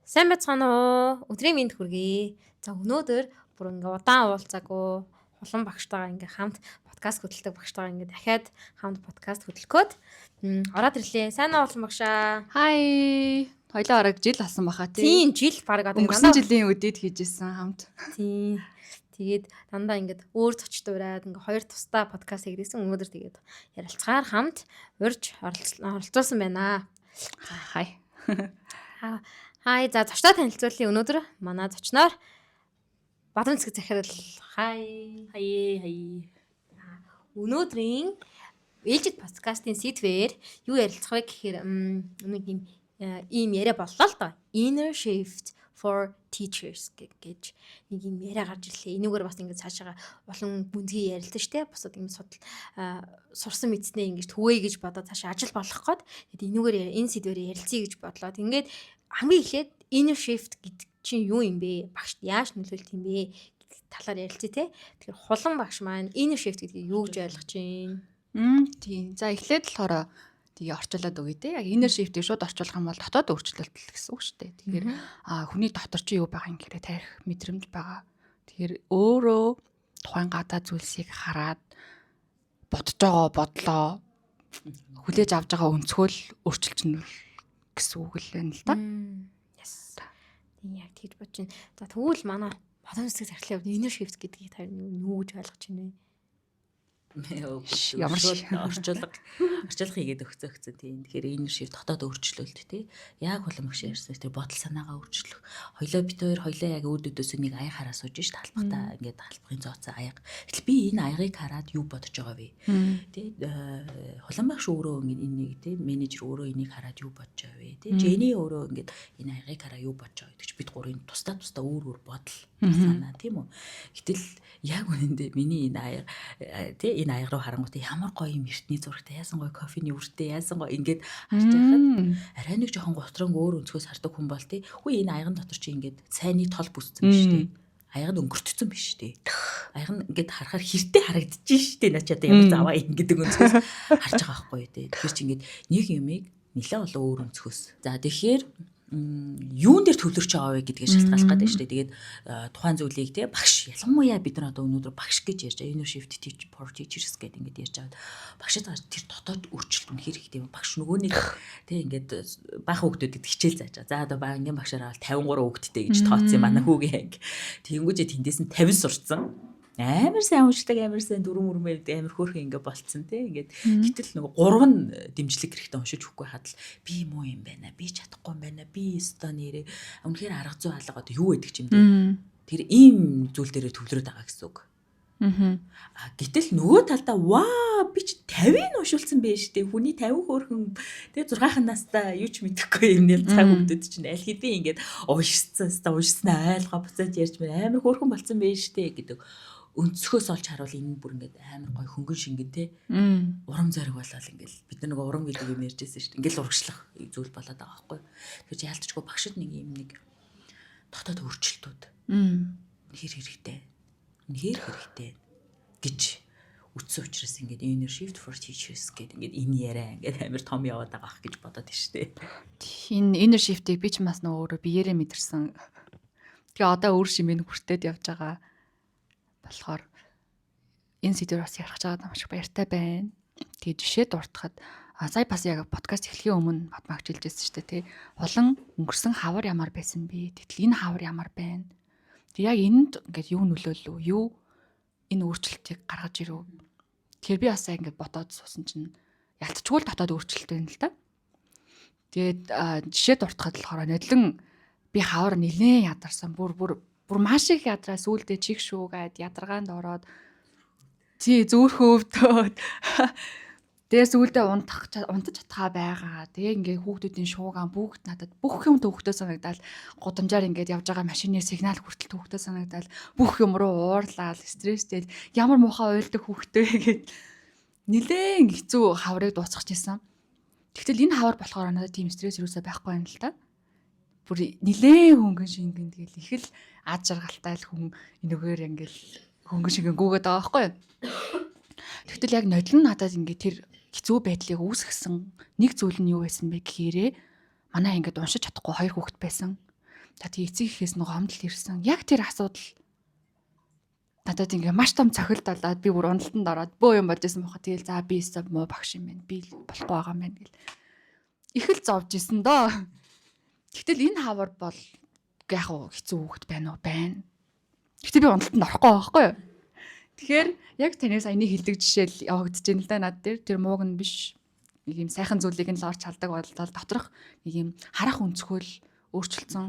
Сайн байцгаана уу? Өдрийн мэнд хүргэе. За, өнөөдөр бүр ингээ удаан уулзаагүй Хулан багштайгаа, ингээ хамт подкаст хөтэлдэг багштайгаа ингээ дахиад хамт подкаст хөтлөхөд ороод ирлээ. Сайн уу, Хулан багшаа? Хай. Хоёлаа бараг жил болсон баха, тий. Тийм, жил бараг одоо Өнгөрсөн жилийн үдээд хийжсэн хамт. Тийм. Тэгээд дандаа ингээд өөр зочд ураад, ингээ хоёр тусдаа подкаст хийгээдсэн. Өнөөдөр тэгээд ярилцгаар хамт урьж оролцуулсан байна. Хай. Хай, за, зочдоо танилцуулъя. Өнөөдөр манай зочноор Бадамцэг захирал. Хай. Хай хай. Өнөөдрийн ээлжид подкастын сэдвээр юу ярилцах вэ гэхээр нэг юм ийм яриа боллоо л доо. Inner shift for teachers гэж нэг юм яриа гарч ирлээ. Энүүгээр бас ингэж цаашаага олон бүнзгий ярилцсан штэ. Бусад юм судал сурсан мэдснээ ингэж түгээе гэж бодоод, цаашаа ажил болох гээд, тэгэд энүүгээр энэ сэдвээр ярилцъя гэж бодлоо. Ингээд хамгийн эхлээд inner shift гэдэг чинь юу юм бэ? Багшд яаж нөлөөлт юм бэ гэдэг талаар ярилцъя, те. Тэгэхээр Хулан багш маань inner shift гэдгийг юу гэж ойлгож байна? Тийм. За, эхлээд болохоор тэгээ орчуулад өгье те. Яг inner shift-ийг шууд орчуулах юм бол дотоод өөрчлөлт л гэсэн үг шүү дээ. Тэгэхээр хүний дотор чи юу байгаа юм гэхээр тархи, мэдрэмж байгаа. Тэгэхээр өөрөө тухайн гадаа зүйлсийг хараад бодож байгаа бодлоо, хүлээж авч байгаа өнцгөөл өөрчилчихнө гэсэн үг л байна л да. Yes. Тийм, яг тэгж бодож байна. За, тэгвэл манай Бадамцэг захирлын хувьд inner shift гэдгийг та юу гэж ойлгож байна вэ? Ямар Орчуулга хийгээд өгцөө өгцөө, тийм. Тэгэхээр энэ shift дотоод өөрчлөлт, тий. Яг Хулан багш ярьсан, тэр бодол санаагаа өөрчлөх. Хоёлоо бит хоёр хоёлоо яг үүд өдөөсөө нэг аяг хараа сууж ш талбахта, ингээд талбахын зооцсон аяг. Гэтэл би энэ аягийг хараад юу бодож байгаа вэ? Тий. Хулан багш өөрөө ингээд энийг, тий, менежер өөрөө энийг хараад юу бодож байгаа вэ? Тий. Жени өөрөө ингээд энэ аягийг хараа юу бодож байгаа гэдэг чи бид гурын тусдаа тусдаа өөр өөр бодол санаа, тийм үү? Гэтэл яг үнэндээ миний энэ аяг, тий, энэ аяг руу харангуйтаа ямар гоё юм эртний зурагтай, яасан гоё кофений үртэй, яасан гоё ингээд харж байхад арай нэг жоохон гутранг өөр өнцгөөс хардаг хүн бол, тий, хүү, энэ аяган дотор чи ингээд сайнны тол бүсцэн биш, тий, аяг нь өнгөртцөн биш, тий, аяг нь ингээд харахаар хэртэй харагдаж штэ, наа чи одоо ямар заваа юм гэдэг өнцгөөс харж байгаа байхгүй, тий. Тэгэхээр чи ингээд нэг юмыг нэлээд олон өөр өнцгөөс, за, тэгэхээр юун дээр төвлөрч байгаа вэ гэдгээ шалтгааллах гэдэг шүү дээ. Тэгээд тухайн зүйлийг, те, багш, ялангуяа бид нар одоо өнөөдөр багш гэж ярьж байгаа. Inner shift teach for teachers гэдэг ингээд ярьж байгаа. Багшид тэр дотоод өөрчлөлт үнэхээр хэрэгтэй. Багш нөгөө нэг, те, ингээд баахан хүүхдүүдэд хичээл зааж байгаа. За, одоо баа ангийн багшаар авал 53 хүүхэдтэй гэж тооцсон манай хүүгийн анги. Тэнгүүжээ тэндээс нь 50 сурцсан, амар сайн уншдаг, амар сайн дүрм үрмээ, амар хөөрхөн ингээ болцсон, тий. Ингээд гэтэл нөгөө гурав нь дэмжлэг хэрэгтэй, уншиж өгөхгүй хадал би муу юм байна, би чадахгүй юм байна, би ёстой нэрээ үнэхээр арга зүй алга одоо юу гэдэг ч юм бэ. Тэр ийм зүйл дээрээ төвлөрөөд байгаа гэсэн үг. А гэтэл нөгөө талдаа ваа, би чи 50-ыг уншуулсан байж тээ. Хүний 50 хөөрхөн, тэгээ 6 настай юу ч мэдэхгүй юм нэл цаг хүүхдүүд чинь аль хэдийн ингээд уншсан, өстой уншснаа ойлгоо, буцаад ярьж мэн амар хөөрхөн болцсон байж тээ гэдэг өнцгөөс олж харуул энэ бүр ингээд амар гой хөнгөн шингэн, те, урам зориг болол ингээд бид нар нөгөө урам гэдэг юм ярьжсэн шүү дээ. Ингээд л урагшлах зүйл болоод байгаа байхгүй. Тэгэхээр яалтчгүй багшид нэг юм нэг дотоод өөрчлөлтүүд хэр хэрэгтэй. Үнэхээр хэрэгтэй гэж үтсэн учраас ингээд inner shift for teachers гэдэг ингээд энэ яриа ингээд амар том яваад байгаа ах гэж бодоод шүү дээ. Энэ inner shift-ийг би ч бас нөгөө өөрөө биеэрээ мэдэрсэн. Тэгээ одоо өөр шимээ хүртээд явж байгаа болохоор энэ сэдвээр бас ярих байгаа маш их баяртай байна. Тэгээ жишээ дуртахад сая бас яг подкаст эхлэхийн өмнө Батмагч хэлжсэн шүү дээ, тий. Хулан өнгөрсөн хавар ямар байсан бэ? Гэтэл энэ хавар ямар байна? Тэг яг энд ингээд юу нөлөөлөв? Юу энэ өөрчлөлтийг гаргаж ирэв? Тэгэхээр би бас яг ингээд бодоод суусан чинь ялцчгүй л дотоод өөрчлөлт байна л да. Тэгээд жишээ дуртахад болохоор нодлон би хавар нилээн ядарсан. Бүр бүр бүр маш их ядраа, сүулдэ чих шүүгээд, ядаргаанд ороод, тий, зөөрхөө өвдөөд. Тэгээ сүулдэ унтаж чадхаа байгаа. Тэгээ ингээ хүүхдүүдийн шуугаан бүгд надад бүх юм төвөгтэй санагдал, гудамжаар ингээд явж байгаа машины сигнал хүртэл төвөгтэй санагдал, бүх юм руу уурлаад, стресстэй, ямар муухай уйлдаг хүүхдтэй гээд нилээн хэцүү хаврыг дуусгах гэсэн. Тэгтэл энэ хавар болохоор надад тийм стресс юусаа байхгүй юм л та. Бүр нилээн хөнгөн шингэн, тэгэл их л ад жаргалтай л хүн энэгээр ингээл хөнгөн шингэн гүгээд байгаа байхгүй юу? Тэгтэл яг нодлон надад ингээд тэр хэцүү байдлыг үүсгэсэн нэг зүйл нь юу байсан бэ гэхээрээ манай ингээд уншиж чадахгүй хоёр хүүхэд байсан. За тэгээ эцэг ихээс нөгөө гомдол ирсэн. Яг тэр асуудал надад ингээ маш том цохилт болоод би бүр уналтанд ороод бөө юм болж исэн баха. Тэгэл за би өстой муу багш юм байна. Би л болохгүй байгаа юм байна гэл. Их л зовж исэн доо. Гэтэл энэ хавар бол яг уу хэцүү хүүхэд байна уу? Байна. Гэтэ би уналтанд орохгүй байхгүй юу? Тэгэхээр яг таны саяны хэлдэг жишээл явагдаж байна л да над дээр. Тэр мууг нь биш. Нэг юм сайхан зүйлийг нь л орч халдаг болдол доторх нэг юм харах өнцгөөл өөрчлөлтсөн.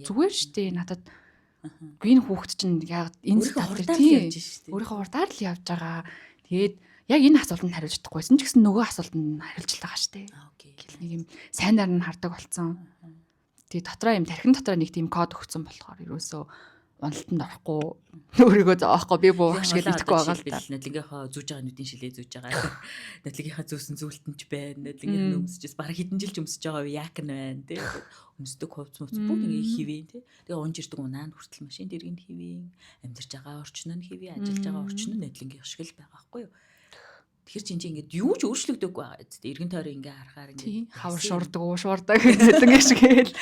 Зүгээр штэ надад. Үгүй энэ хүүхэд чинь яг энэ Өөрийнхөө тал дээр хурдаар л тийм явж штэ. өөрийнхөө хурдаар л явж байгаа. Тэгээд яг энэ асуултанд хариулж чадахгүйсэн ч гэсэн нөгөө асуултанд нь хариулж л байгаа штэ. Окей. Гэл нэг юм сайнаар нь хардаг болсон. Тэгээ дотроо юм тархин дотроо нэг тийм код өгсөн болохоор ерөөсөө уналтанд орохгүй өөрийгөө зоохгүй би буу багш гэж итгэхгүй байгаа л та. Нодлогийнхоо зүүж байгаа нүдийн шилээ зүүж байгаа. Нодлогийнхаа зүүсэн зүйлтэн ч байна. Нодлогийнх нь өмсөжс бараг хэдэн жил ч өмсөж байгаа яак нь байна тий. Өмсдөг хувц мувц бүгд ингээ хивэн тий. Тэгээ унж ирдэг унаа нь хүртэл машин дэрэг нь хивэн, амьдарч байгаа орчин нь хивэн, ажиллаж байгаа орчин нь нодлогийнх шиг л байгаа байхгүй юу? Тэгэхээр чинь чи ингээд юу ч өөрчлөгдөөгүй байгаа зү. Эргэн тойрон ингээ харахаар Тий. ингээд Хавар шуурдаг, уу шуурдаг нодлонгийн шиг гээл.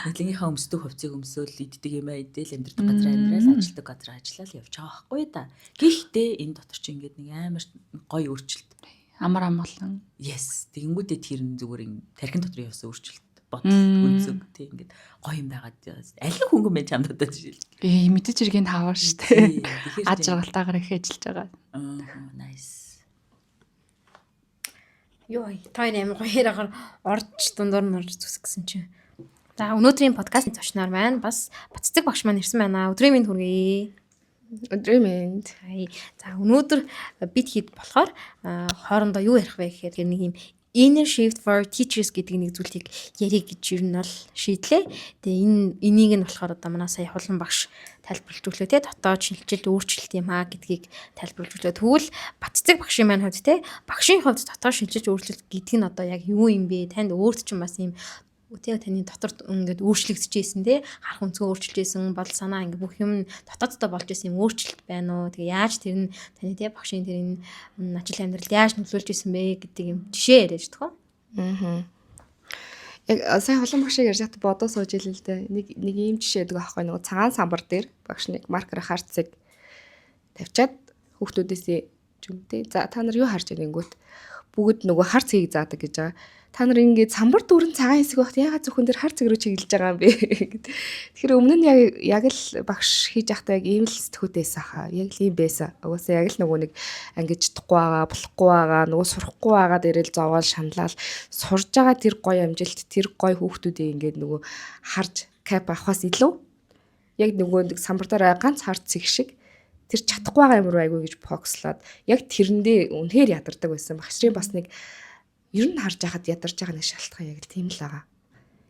Нодлогийнхаа өмсдөг хувцыг өмсөөл иддэг юм аа идэл амьдардаг газар амьдрал ажилдаг газар ажиллал явж байгаа байхгүй да. Гэхдээ энэ дотор чи ингээд нэг амар гоё өөрчлөлт. Амар амгалан. Yes. Тэгэнгүүтээ тэр нь зүгээр юм тархин дотор явсан өөрчлөлт бодол өнцөг тий ингээд гоё юм байгаад аль нь хөнгөн мэн чамд одоо жишээл. Ээ мэдээж хэрэг энэ хавар штэ. Тэгэхээр Ад жаргалтайгаар их ажиллаж байгаа. Аа nice. Йоо, та энэ амар гоё яриагаар орж дундуур нь орж зүсгсэн чинь. За өнөөдрийн подкастын зочноор маань бас Баццэг багш маань ирсэн байна. Өдрийн мэнд хүргэе. Өдрийн мэнд. Хай. За өнөөдөр бид хэд болохоор хоорондоо юу ярих вэ гэхээр нэг юм inner shift for teachers гэдэг нэг зүйлийг ярих гэж ер нь бол шийдлээ. Тэгээ энэ энийг нь болохоор одоо манай сая хулан багш тайлбарлаж өглөө те дотоод шинжилэлт өөрчлөлт юм аа гэдгийг тайлбарлаж өглөө. Тэгвэл Батцэг багшийн маань хувьд те багшийн хувьд дотоод шинжилэлт өөрчлөлт гэдэг нь одоо яг юу юм бэ? Танд өөрт чинь бас юм тэ таны дотор ингээд өөрчлөгдөж исэн те харах өнцгөө өөрчилж исэн бодол санаа ингээд бүх юм дотооддоо болж исэн юм өөрчлөлт байна уу? Тэгээ яаж тэр нь таны те багшийн тэр энэ ажил амьдралд яаж нөлөөлж исэн бэ гэдэг юм жишээ яриад чадах уу? Аа. Яг сая холон багшийг ярьж байхдаа бодоо сууж илээ л дээ. Нэг нэг ийм жишээ өгдөг аахгүй нөгөө цагаан самбар дээр багш нэг маркер харцыг тавьчаад хүүхдүүдээсээ юм те. За та нар юу харж байгаа гингүүт бүгд нөгөө хар цэгийг заадаг гэж байгаа. Та нар ингээд самбар дүүрэн цагаан хэсэг багт яагаад зөвхөн тэр хар цэг рүү чиглэж байгаа юм бэ гэд. Тэгэхээр өмнө нь яг л багш хийж байхдаа яг ийм л сэтгүүтэй байсан хаа. Яг л ийм байсан. Угаасаа яг л нөгөө нэг ангиж чадахгүй байгаа, болохгүй байгаа, нөгөө сурахгүй байгаа дээрэл зовоол шаналал сурж байгаа тэр гоё амжилт, тэр гоё хүүхдүүдийг ингээд нөгөө харж кап авахаас илүү яг нөгөө нэг самбар дээр ганц хар цэг шиг тэр чадахгүй байгаа юм руу айгүй гэж фокуслаад яг тэрэндээ үнэхээр ядардаг байсан. Багш нарын бас нэг ер нь харж байхад ядарч байгаа нэг шалтгаан яг л тийм л байгаа.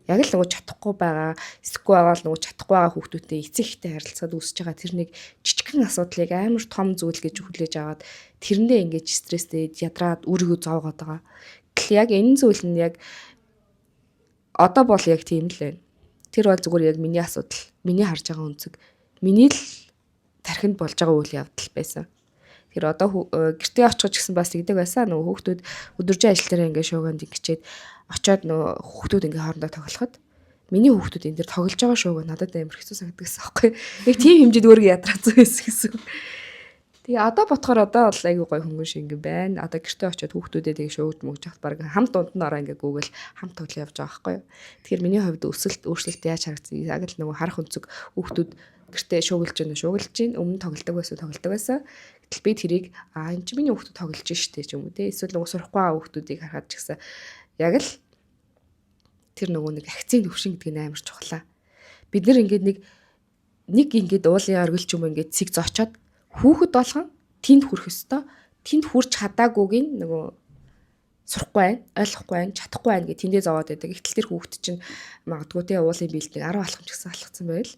Яг л нөгөө чадахгүй байгаа, эсэхгүй байгаа л нөгөө чадахгүй байгаа хүүхдүүдтэй эцэг ихтэй харилцаад үүсэж байгаа тэр нэг жижигхэн асуудлыг амар том зүйл гэж хүлээж аваад тэрэндээ ингэж стресстэй ядраад өөрийгөө зовоогоод байгаа. Гэтэл яг энэ зүйл нь яг одоо бол яг тийм л байна. Тэр бол зүгээр яг миний асуудал, миний харж байгаа өнцөг, миний л тархинд болж байгаа үйл явдал байсан. Тэр одоо гэртээ очих гэсэн бас тэгдэг байсан. Нөгөө хүүхдүүд өдөржин ажил дээр ингээд шууганд ингэчээд очиод нөгөө хүүхдүүд ингээд хоорондоо тоглоход миний хүүхдүүд энэ дэр тоглож байгаа шууг надад амар хэцүү санагддаг гэсэн аахгүй. Яг тийм хэмжээд өөрийгөө ядраацсан байсан гэсэн. Тэгээ одоо ботхоор одоо бол айгүй гоё хөнгөн шингэн байна. Одоо гэртээ очиод хүүхдүүдэд тэгээ шуугд мөгж хахад баг хамт дунд нь ороо ингээ гүгэл хамт тоглоо явж байгаа байхгүй юу. Тэгэхээр миний хувьд өсөлт өөрчлөлт яаж харагдсан? Яг л нөгөө харах өнцөг хүүхдүүд гэртээ шууглаж байна шууглаж байна. Өмнө тоглодог байсан тоглодог байсан. Гэтэл би тэрийг аа энэ чи миний хүүхдүүд тоглож штэ ч юм уу те. Эсвэл нөгөө сурахгүй байгаа хүүхдүүдийг харахад ч гэсэн яг л тэр нөгөө нэг акцийн төвшин гэдэг нь амар чухлаа. Бид нэр ингээд нэг нэг ингээд уулын оргил ч юм уу ингээд цэг зоочоод хүүхэд болгон тэнд хүрэх ёстой. Тэнд хүрч чадаагүйг нь нөгөө сурахгүй байна, ойлгохгүй байна, чадахгүй байна гэж тэндээ зовоод байдаг. Гэтэл тэр хүүхэд чинь магадгүй те уулын биелдэг 10 алхам ч гэсэн алхацсан байвал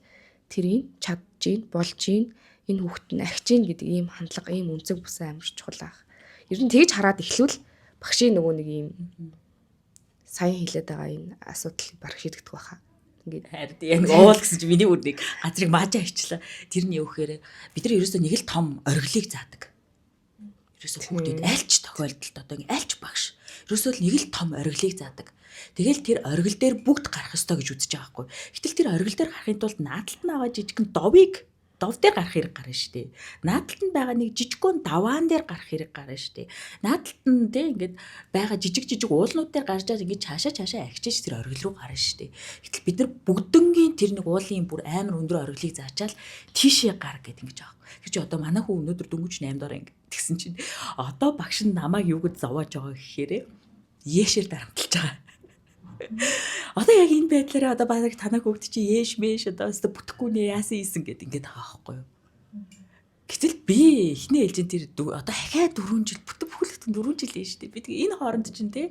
тэрийг чадж гин, болж гин, энэ хүүхэд нь агч гин гэдэг ийм хандлага, ийм үнцэг бүсэн амар чухал ах. Ер нь тэгж хараад эхлүүл багшийн нөгөө нэг ийм сайн хилээд байгаа энэ асуудал бараг шийдэгдэх байхаа. Ингээд Харин яг нэг уул гэсэн чинь миний бүр нэг газрыг маажаа хийчлээ. Тэр нь юу гэхээр бид нар ерөөсөө нэг л том оргилыг заадаг. Ерөөсөө хүүхдүүд альч тохиолдолд одоо ингээ альч багш ерөөсөө л нэг л том ориглыг заадаг. Тэгэл тэр оргил дээр бүгд гарах ёстой гэж үзэж байгаа байхгүй. Гэтэл тэр оргил дээр гарахын тулд наадалт нь аваа жижигэн довыг дов дээр гарах хэрэг гарна шүү дээ. Наадалт нь байгаа нэг жижигхэн даваан дээр гарах хэрэг гарна шүү дээ. Наадалт нь те ингээд байгаа жижиг жижиг уулнууд дээр гарч аа ингээд цаашаа цаашаа агчиж тэр оргил руу гарна шүү дээ. Гэтэл бид нар бүгдөнгийн тэр нэг уулын бүр амар өндөр оргилыг заачаал тийшээ гар гэд ингэж байгаа. Тэр чи одоо манай хүү өнөөдөр дөнгөж 8 доор анги тэгсэн чинь одоо багш нь намайг юу гэж зовоож байгаа гэхээр ээшээр дарамтлаж байгаа. Одоо яг энэ байдлаараа одоо баг танаа хүүхд чи ээш мэш одоо өстө бүтэхгүй нэ яасан ийсэн гэд ингээд байгаа байхгүй юу. Гэтэл би эхний ээлжин тэр одоо дахиад 4 жил бүтэн бүхэлдэн 4 жил ээ шүү дээ. Би тэгээ энэ хооронд чинь те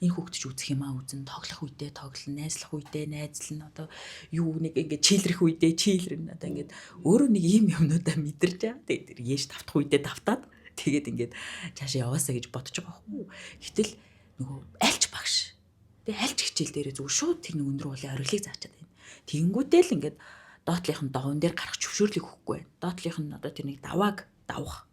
энэ хүүхд чи үзэх юм аа үзэн тоглох үедээ тоглоно, найзлах үедээ найзлна, одоо юу нэг ингээд чийлрэх үедээ чийлрэн, одоо ингээд өөрөө нэг ийм юмнуудаа мэдэрч байгаа. Тэгээд тэр ээш тавтах үедээ тавтаад тэгээд ингээд цаашаа яваасаа гэж бодож байгаа байхгүй. Гэтэл нөгөө альч багш тэгээ альч хичээл дээрээ зүгээр шууд тэр нэг өндөр уулын ориглыг заачаад байна. Тэгэнгүүтээ л ингээд доотлынх нь довон дээр гарах зөвшөөрлийг өгөхгүй байна. Доотлынх нь одоо тэр нэг давааг давах.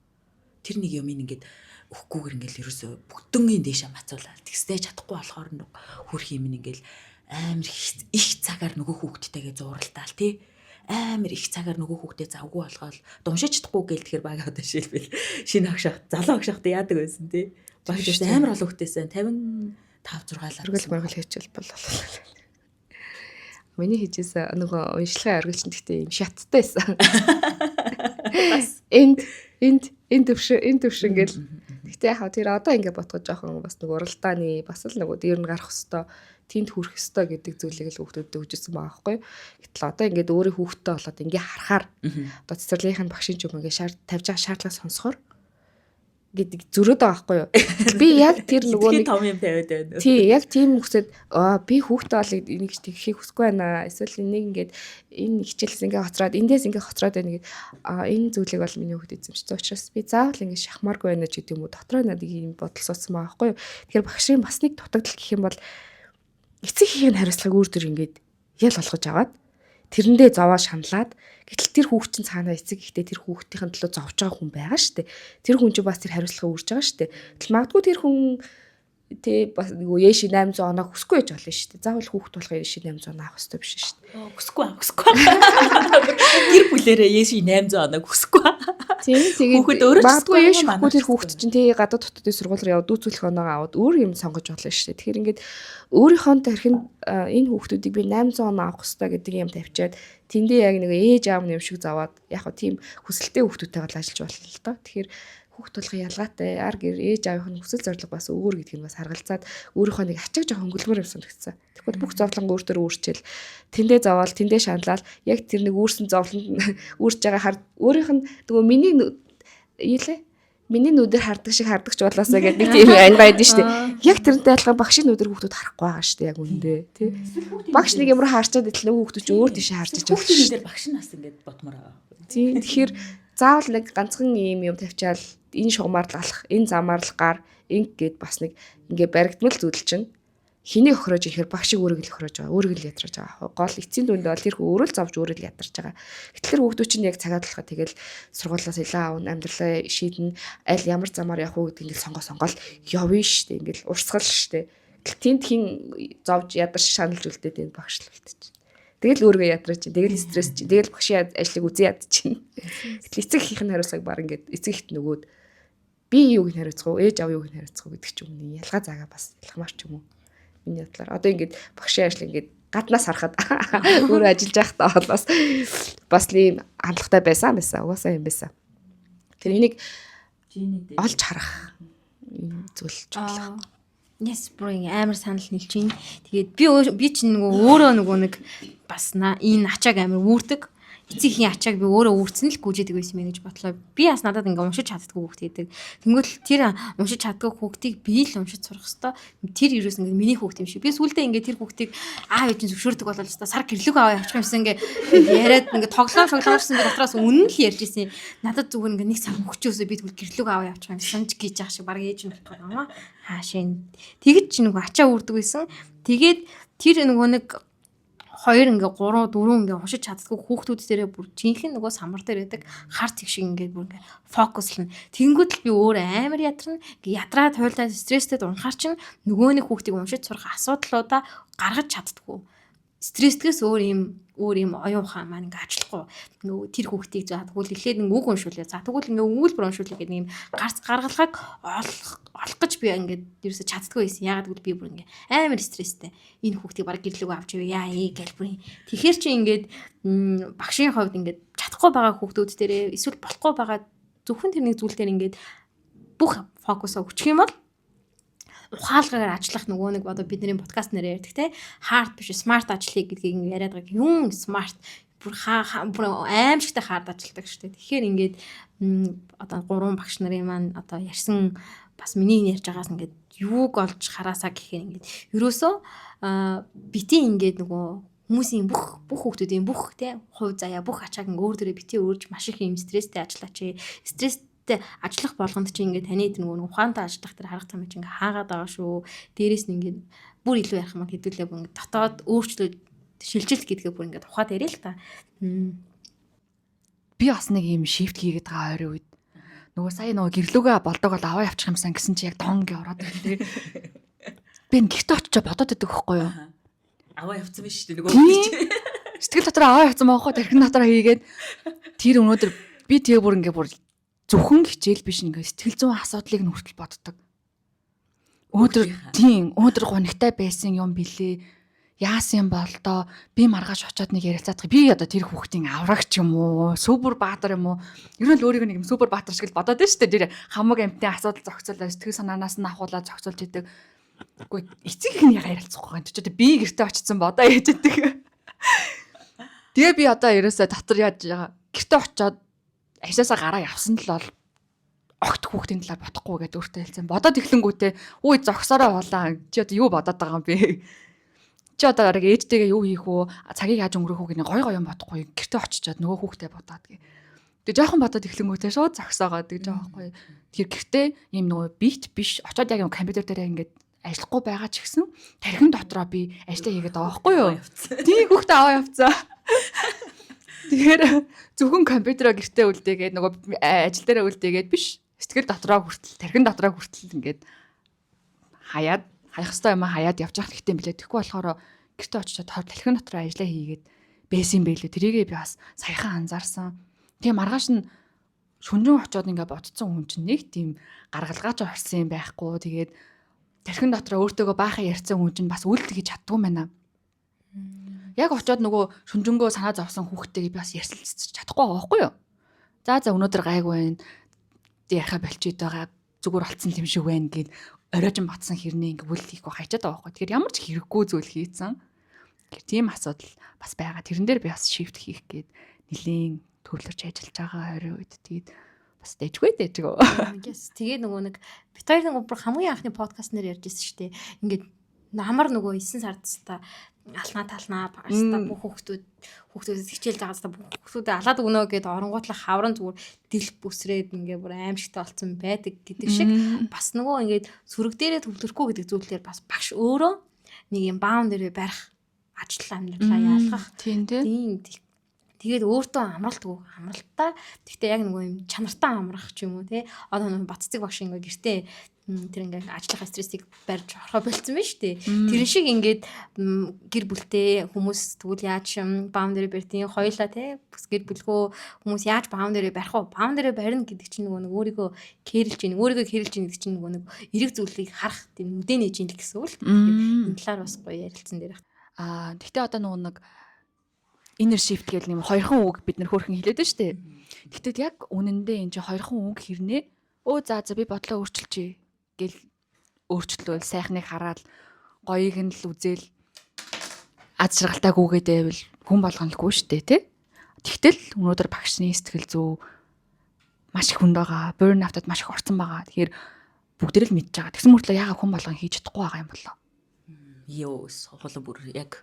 Тэр нэг юм ингээд өгөхгүйгээр ингээд ерөөсөө бүгдөнгийн дээшээ мацуулаад тэгстэй чадахгүй болохоор нэг хөрх юм ингээд амар их цагаар нөгөө хүүхдтэйгээ зууралдаал тий амар их цагаар нөгөө хүүхдээ завгүй болгоол дуншиж чадахгүй гээл тэгэхээр баг одоо жишээлбэл шинэ агшаах залуу агшаахтай яадаг байсан тий багш амар олон хүүхдээсэн 55 6 лаа оргил моргил хийчихвэл бол. Миний хийжсэн нөгөө уншлагын оргил чинь гэхдээ юм шаттай байсан. Энд энд энэ төвшин энэ төвшин гэл. Гэхдээ яг тэр одоо ингэ ботгож жоохон бас нэг уралдааны бас л нөгөө дээр нь гарах хэвээр тэнд хүрэх хэвээр гэдэг зүйлийг л хүүхдүүдэд өгчсэн байгаа байхгүй. Гэтэл одоо ингээд өөрийн хүүхдтэй болоод ингээ харахаар одоо цэцэрлэгийнх нь багшийн ч юм ингээд тавьж байгаа шаардлага сонсохоор гэдэг зөрөөд байгаа байхгүй юу. Би яг тэр нөгөө нэг том юм тавиад байна. Тий, яг тийм хүсээд би хүүхдээ бол энийг тэгхийг хүсэхгүй байна. Эсвэл энийг ингээд энэ хичээлээс ингээ хоцроод эндээс ингээ хоцроод байна гэд энэ зүйлийг бол миний хүүхд эзэмшсэн учраас би заавал ингээ шахмааргүй байна ч гэдэг юм уу. Дотроо надад ийм бодол суусан байгаа байхгүй юу. Тэгэхээр багшийн бас нэг дутагдал гэх юм бол эцэг эхийн хариуцлагыг өөр төр ингээд ял болгож аваад тэрэндээ зовоо шаналаад гэтэл тэр хүүхд чинь цаанаа эцэг ихтэй тэр хүүхдийн төлөө зовж байгаа хүн байгаа шүү дээ. Тэр хүн чинь бас тэр хариуцлагаа үүрж байгаа шүү дээ. Гэтэл магадгүй тэр хүн тэ бас нөгөө ээши 800 оноо хүсэхгүй байж болно шүү дээ. Заавал хүүхд болох ээши 800 оноо авах хэрэгтэй биш шүү дээ. Хүсэхгүй хүсэхгүй. Гэр бүлээрээ ээши 800 оноо хүсэхгүй. Тийм тэгээд хүүхэд өөрөө магадгүй ээш өгөхгүй тэр хүүхд чинь тий гадаад дотоодын сургууль руу яваад дүүцүүлэх оноогоо аваад өөр юм сонгож болно шүү дээ. Тэгэхээр ингээд өөрийнхөө тархинд энэ хүүхдүүдийг би 800 оноо авах хэрэгтэй гэдэг юм тавьчаад тэндээ яг нэг ээж аав юм шиг зовоод яг хөө тийм хүсэлтэй хүүхдүүдтэйгээ л ажиллаж болно л доо. Тэгэхээр хүүхд тулгын ялгаатай ар гэр ээж аавынх нь хүсэл зорилго бас өөр гэдгийг нь бас харгалзаад өөрийнхөө нэг ачааг жоохон хөнгөлмөр юм санагдсан. Тэгэхгүй бүх зовлон өөр төр үүрчээл тэндээ зовоол тэндээ шаналал яг тэр нэг үүрсэн зовлонд үүрж байгаа хар өөрийнх нь нөгөө миний юу лээ миний нүдээр хардаг шиг хардаг ч болоосаа гэдэг нэг тийм ань байдаг шүү дээ. Яг тэрнтэй адилхан багшийн нүдээр хүүхдүүд харахгүй байгаа шүү дээ яг үнэндээ тий. Багш нэг юм руу харчаад идэл нөгөө хүүхдүүд чи өөр тийшээ харж иж байна. Хүүхдийн нүдээр багш нь бас ингээд бодмоор байгаа. Тийм тэгэхээр заавал нэг ганцхан ийм юм тавьчаал энэ шугамар л алах, энэ замаар л гар, инг гээд бас нэг ингээ баригдмал зүйл чинь хэнийг охироож ирэхээр багшиг өөрийг л охироож байгаа, өөрийг л ядарч байгаа. Гол эцсийн дүндээ бол тэр хүн өөрөө л зовж өөрөө л ядарч байгаа. Гэтэл тэр хүүхдүүд чинь яг цагаат болохоо тэгэл сургуулиас илаа авна, амьдралаа шийднэ, аль ямар замаар явах уу гэдгийг ингээл сонгоо сонгоол явна штэ, ингээл урсгал штэ. Гэтэл тэнд хин зовж ядарч шаналж үлдээд энэ багш л үлдэж. Тэгэл өөрийгөө ядраа чинь, тэгэл стресс чинь, тэгэл багшийн ажлыг үзэн яд чинь. Гэтэл эцэг эхийн хариуцлага баг ингээд эцэг ихт нөгөөд би юуг нь хариуцах уу, ээж аав юуг нь хариуцах уу гэдэг ч юм уу. Ялгаа заагаа бас ялгамаар ч юм уу. Миний бодлоор одоо ингээд багшийн ажил ингээд гаднаас харахад өөрөө ажиллаж байхдаа бол бас бас ийм хандлагатай байсан байсан. Угаасаа юм байсан. Тэр энийг олж харах юм зүйл чухал. Yes, бүр амар санал нийлж байна. Тэгээд би чинь нөгөө өөрөө нөгөө нэг бас энэ ачааг амар үүрдэг. Эцэг эхийн ачааг би өөрөө үүрцэн л гүйжээдэг байсан юм гэж бодлоо. Би бас надад ингээ уншиж чаддгүй хүүхд гэдэг. Тэнгүүт тэр уншиж чаддгүй хүүхдийг би л уншиж сурах хэвээр. Тэр ерөөс ингээ миний хүүхд юм шиг. Би сүулдэ ингээ тэр хүүхдийг аав ээж нь зөвшөөрдөг болол хэвээр сар гэрлэг аваа явчих юмсан ингээ яриад ингээ тоглоом шоглоомжсэн би дотроос үнэн л ярьж исэн. Надад зүгээр ингээ нэг сар хөгчөөсөө би тэгвэл гэрлэг аваа явчих юмсан ч гэж яах шиг баг ээж нь болохоор амаа хаашаа тэгэж чи нөгөө ачаа үрдэг байсан. Тэгээд тэр нөгөө нэг 2 ингээ 3 4 ингээ уншиж чаддаггүй хүүхдүүд дээрээ бүр жинхэнэ нөгөө самар дээр байдаг хар цэг шиг ингээ бүр ингээ фокуслно. Тэнгүүд л би өөр амар ядарна. Ингээ ядраад хуйлаа стресстэй унахаар чинь нөгөө нэг хүүхдийг уншиж сурах асуудлуудаа гаргаж чаддаггүй. Стресстгээс өөр юм оюун ухаан маань ингээ ажиллахгүй. Нөгөө тэр хүүхдийг за тэгвэл эхлээд ингээ үг уншуулъя. За тэгвэл ингээ өгүүлбэр уншуулъя гэдэг юм гарц гаргалгааг олох гэж би ингээд ерөөсө чаддаггүй байсан. Яагаад гэвэл би бүр ингээ амар стресстэй. Энэ хүүхдийг баг гэрлүүг авч явъя яа ээ гэл бүр. Тэгэхээр чи ингээд багшийн хувьд ингээд чадахгүй байгаа хүүхдүүд дээрээ эсвэл болохгүй байгаа зөвхөн тэр нэг зүйл дээр ингээд бүх фокусоо өгчих юм бол ухаалгаар ажиллах нөгөө нэг одоо бидний подкаст нэрээр ярьдаг те, hard биш, smart ажиллая гэдгийг ингэ яриад байгаа. Юун smart, бүр бүр аимшигтай hard ажилладаг шүү дээ. Тэгэхээр ингээд одоо гурван багш нарын маань одоо ярьсан, бас миний ярьж байгаас ингээд юуг олж хараасаа гэхээр ингээд ерөөсөө бити ингээд нөгөө хүмүүсийн бүх хүүхдүүдийн бүх те хувь заяа, бүх ачааг ингээ өөр дөрөө бити өөрж маш их юм стресстэй ажиллаач. Стресстэй ажиллах болгонд чи ингээд таны нөгөө ухаантай ажиллах тэр арга зам чи ингээ хаагаад байгаа шүү. Дээрээс нь ингээд бүр илүү ярих юм хэдүүлээ бүр ингээ дотоод өөрчлөлт шилжилт гэдгээ бүр ингээд ухаад яриа л та. Би бас нэг юм shift хийгээд байгаа ойрын үед. Нөгөө сая нөгөө гэрлүүгээ болдог бол аваа явчих юмсан гэсэн чи яг дон гэ ороод ирлээ. Би энэ гэрте очиж бодоод байдаг байхгүй юу? Аваа явцсан биш шүү дээ нөгөө чи. Сэтгэл дотор аваа явцсан байхгүй, тархин дотор хийгээд тэр өнөөдөр би тэгээ бүр ингээ бүр зөвхөн хичээл биш, ингээ сэтгэл зүйн асуудлыг нь хүртэл боддог. Өнөөдөр тийм өнөөдөр гунигтай байсан юм билээ. Яасан юм бол доо, би маргааш очиод нэг ярилцаадах. Би одоо тэр хүүхдийн аврагч юм уу? Супер баатар юм уу? Ер нь л өөрийгөө нэг юм супер баатар шиг л бодоод байна шүү дээ. Тэр хамаг амьтны асуудал зохицуулаад, сэтгэл санаанаас нь ахуулаад зохицуулж идэг. Үгүй, эцэг их нь яга ярилцахгүй юм. Чи одоо би гэртээ очсон бодоо яаж идэг. Тэгээ би одоо ерөөсөө дотор яаж байгаа, гэртээ очиод ажлаасаа гараа явсан л бол огт хүүхдийн талаар бодохгүй гэдээ өөртөө хэлсэн. Бодоод эхлэнгүүтээ үй зогсороо болоо. Чи одоо юу бодоод байгаа юм бэ? Чи одоо бараг ээжтэйгээ юу хийх үү? Цагийг яаж өнгөрөөх үү гэнэ гой гой юм бодохгүй. Гэртээ очичоод нөгөө хүүхдээ бодоод гэ. Тэгээ жоохон бодоод эхлэнгүүтээ шууд зогсоогоод гэж байгаа байхгүй. Тэгэхээр гэртээ ийм нөгөө бит биш очоод яг юм компьютер дээр ингээд ажиллахгүй байгаа ч гэсэн тархин дотроо би ажиллаа хийгээд байгаа байхгүй юу? Тийм, хүүхдээ аваа явцсан. Тэгэхээр зөвхөн компьютероо гэртээ үлдээгээд, нөгөө ажил дээрээ үлдээгээд биш, сэтгэл дотроо хүртэл, тархин дотроо хүртэл ингээд хаяад, хаях хэвээр юм хаяад явж явах хэрэгтэй юм билээ. Тэгэхгүй болохоор гэртээ очичоод хор тархин дотроо ажиллаа хийгээд байсан юм байлээ. Тэрийгээ би бас саяхан анзаарсан. Тэгээ маргааш нь шүнжин очоод ингээ бодцсон хүн чинь нэг тийм гаргалгаач орсон юм байхгүй. Тэгээд тархин дотроо өөртөөгөө баахан ярьсан хүн чинь бас үйлдэл хийж чаддгүй байна. Яг очоод нөгөө шүнжэнгөө санаа зовсон хүүхдтэйгээ би бас ярьсалцж чадахгүй байгаа байхгүй юу? За өнөөдөр гайгүй байна. Яриха болчиход байгаа. Зүгээр болцсон юм шиг байна гэд оройжон батсан хэрнээ ингээ бүл хийхгүй хайчаад байгаа байхгүй. Тэгэхээр ямар ч хэрэггүй зүйл хийцэн. Тэгэхээр тийм асуудал бас байгаа. Тэрэн дээр би бас shift хийх гээд нэлийн төвлөрч ажиллаж байгаа ойрын үед. Тэгээд бас дэжгүй дэжгүй. Yes. Тэгээ нөгөө нэг бит хоёр нэг бүр хамгийн анхны подкаст нэр ярьж ирсэн шүү дээ. Ингээд намар нөгөө 9 сард та алнаа талнаа багштай бүх хүүхдүүдэд хичээл заагаасаа бүх хүүхдүүдэд алаад өгнө гэд оронгуутлах хавран зүгээр дэлб бүсрээд ингээ бүр аимшигтай болцсон байдаг гэдэг шиг бас нөгөө ингээд сүрэг дээрээ төвлөрөхгүй гэдэг зүйлээр бас багш өөрөө нэг юм boundary барих, ажил амьдралаа ялгах. Тийм тий. Тийм. Тэгээд өөртөө амралт өгөх, амралтаа. Гэхдээ яг нөгөө юм чанартай амрах ч юм уу тий. Одоо нөгөө Баццэг багш ингээ гэртээ тэр ингээ ажлынхаа стрессийг барьж орхоо болцсон байна шүү дээ. Тэр шиг ингээд гэр бүлтэй хүмүүс тэгвэл яаж boundary барьдیں۔ Хоёлаа тий. Бас гэр бүлгөө хүмүүс яаж boundary барих вэ? Boundary барина гэдэг чинь нөгөө нэг өөрийгөө care лж ийн, өөрийгөө care лж ийн гэдэг чинь нөгөө нэг эрэг зүйлийг харах тийм нүдэ нээж ийн л гэсэн үг л. Тэгэхээр энэ талаар бас гоё ярилцсан дээр. Аа, тэгтээ одоо нөгөө нэг inner shift гэл нэг хоёрхан үг бид нар хөөрхөн хэлээд байна шүү дээ. Тэгтэл яг үнэндээ энэ чинь хоёрхан үг хэрнээ өө за би бодлоо өөрчилчээ гэл өөрчлөөл, сайхныг хараад, гоёыг нь л үзэл, аз жаргалтай гүгээд байвал хүн болгоно лгүй шүү дээ, тий. Тэгтэл өнөөдөр багшны сэтгэл зүй маш их хүнд байгаа. Burnout-ад маш их орцсон байгаа. Тэгэхээр бүгдээр л мэдж байгаа. Тэгсэн мөртлөө яагаад хүн болгон хийж чадахгүй байгаа юм болоо? Йоо, хулан бүр яг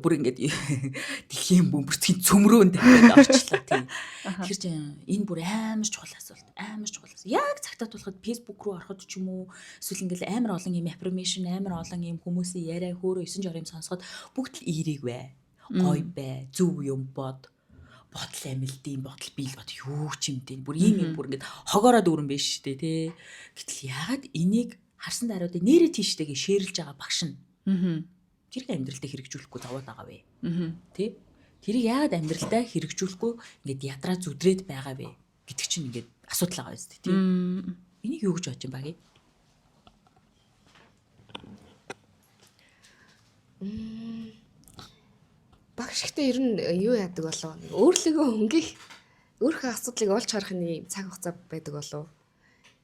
бүр ингээд дэлхийн бөмбөрцгийн цөмрөөнд ингээд орчлоо тийм. Тэр чинь энэ бүр амар чухал асуулт. Амар чухал асуулт. Яг цагтаа тулахад Facebook руу ороход ч юм уу, эсвэл ингээд амар олон юм affirmation, амар олон юм хүмүүсийн яриа хөөрөө 9 жор юм сонсоход бүгд л эерэг бай. Гой бай, зөв юм бод. Бодол амилдийн, бодол биел бод юу ч юм дээ. Бүр ийм юм бүр ингээд хогоороо дүүрэн биш шүү дээ, тий. Гэтэл яагаад энийг харсан даруйд нэрээ тийштэйгээ шеэрлж байгаа багш нь. Тэр амьдралдаа хэрэгжүүлэхгүй зовоод байгаа вэ? Тий? Тэрийг яагаад амьдралдаа хэрэгжүүлэхгүй ингээд ядраа зүдрээд байгаа вэ гэдэг чинь ингээд асуудал байгаа юм тий. Энийг юу гэж бодож юм багий? Багш ихтэй ер нь юу яадаг болов? Өөрлөгөө хөнгөх, өөрийнхөө асуудлыг олж харах нэг юм цаг хугацаа байдаг болов.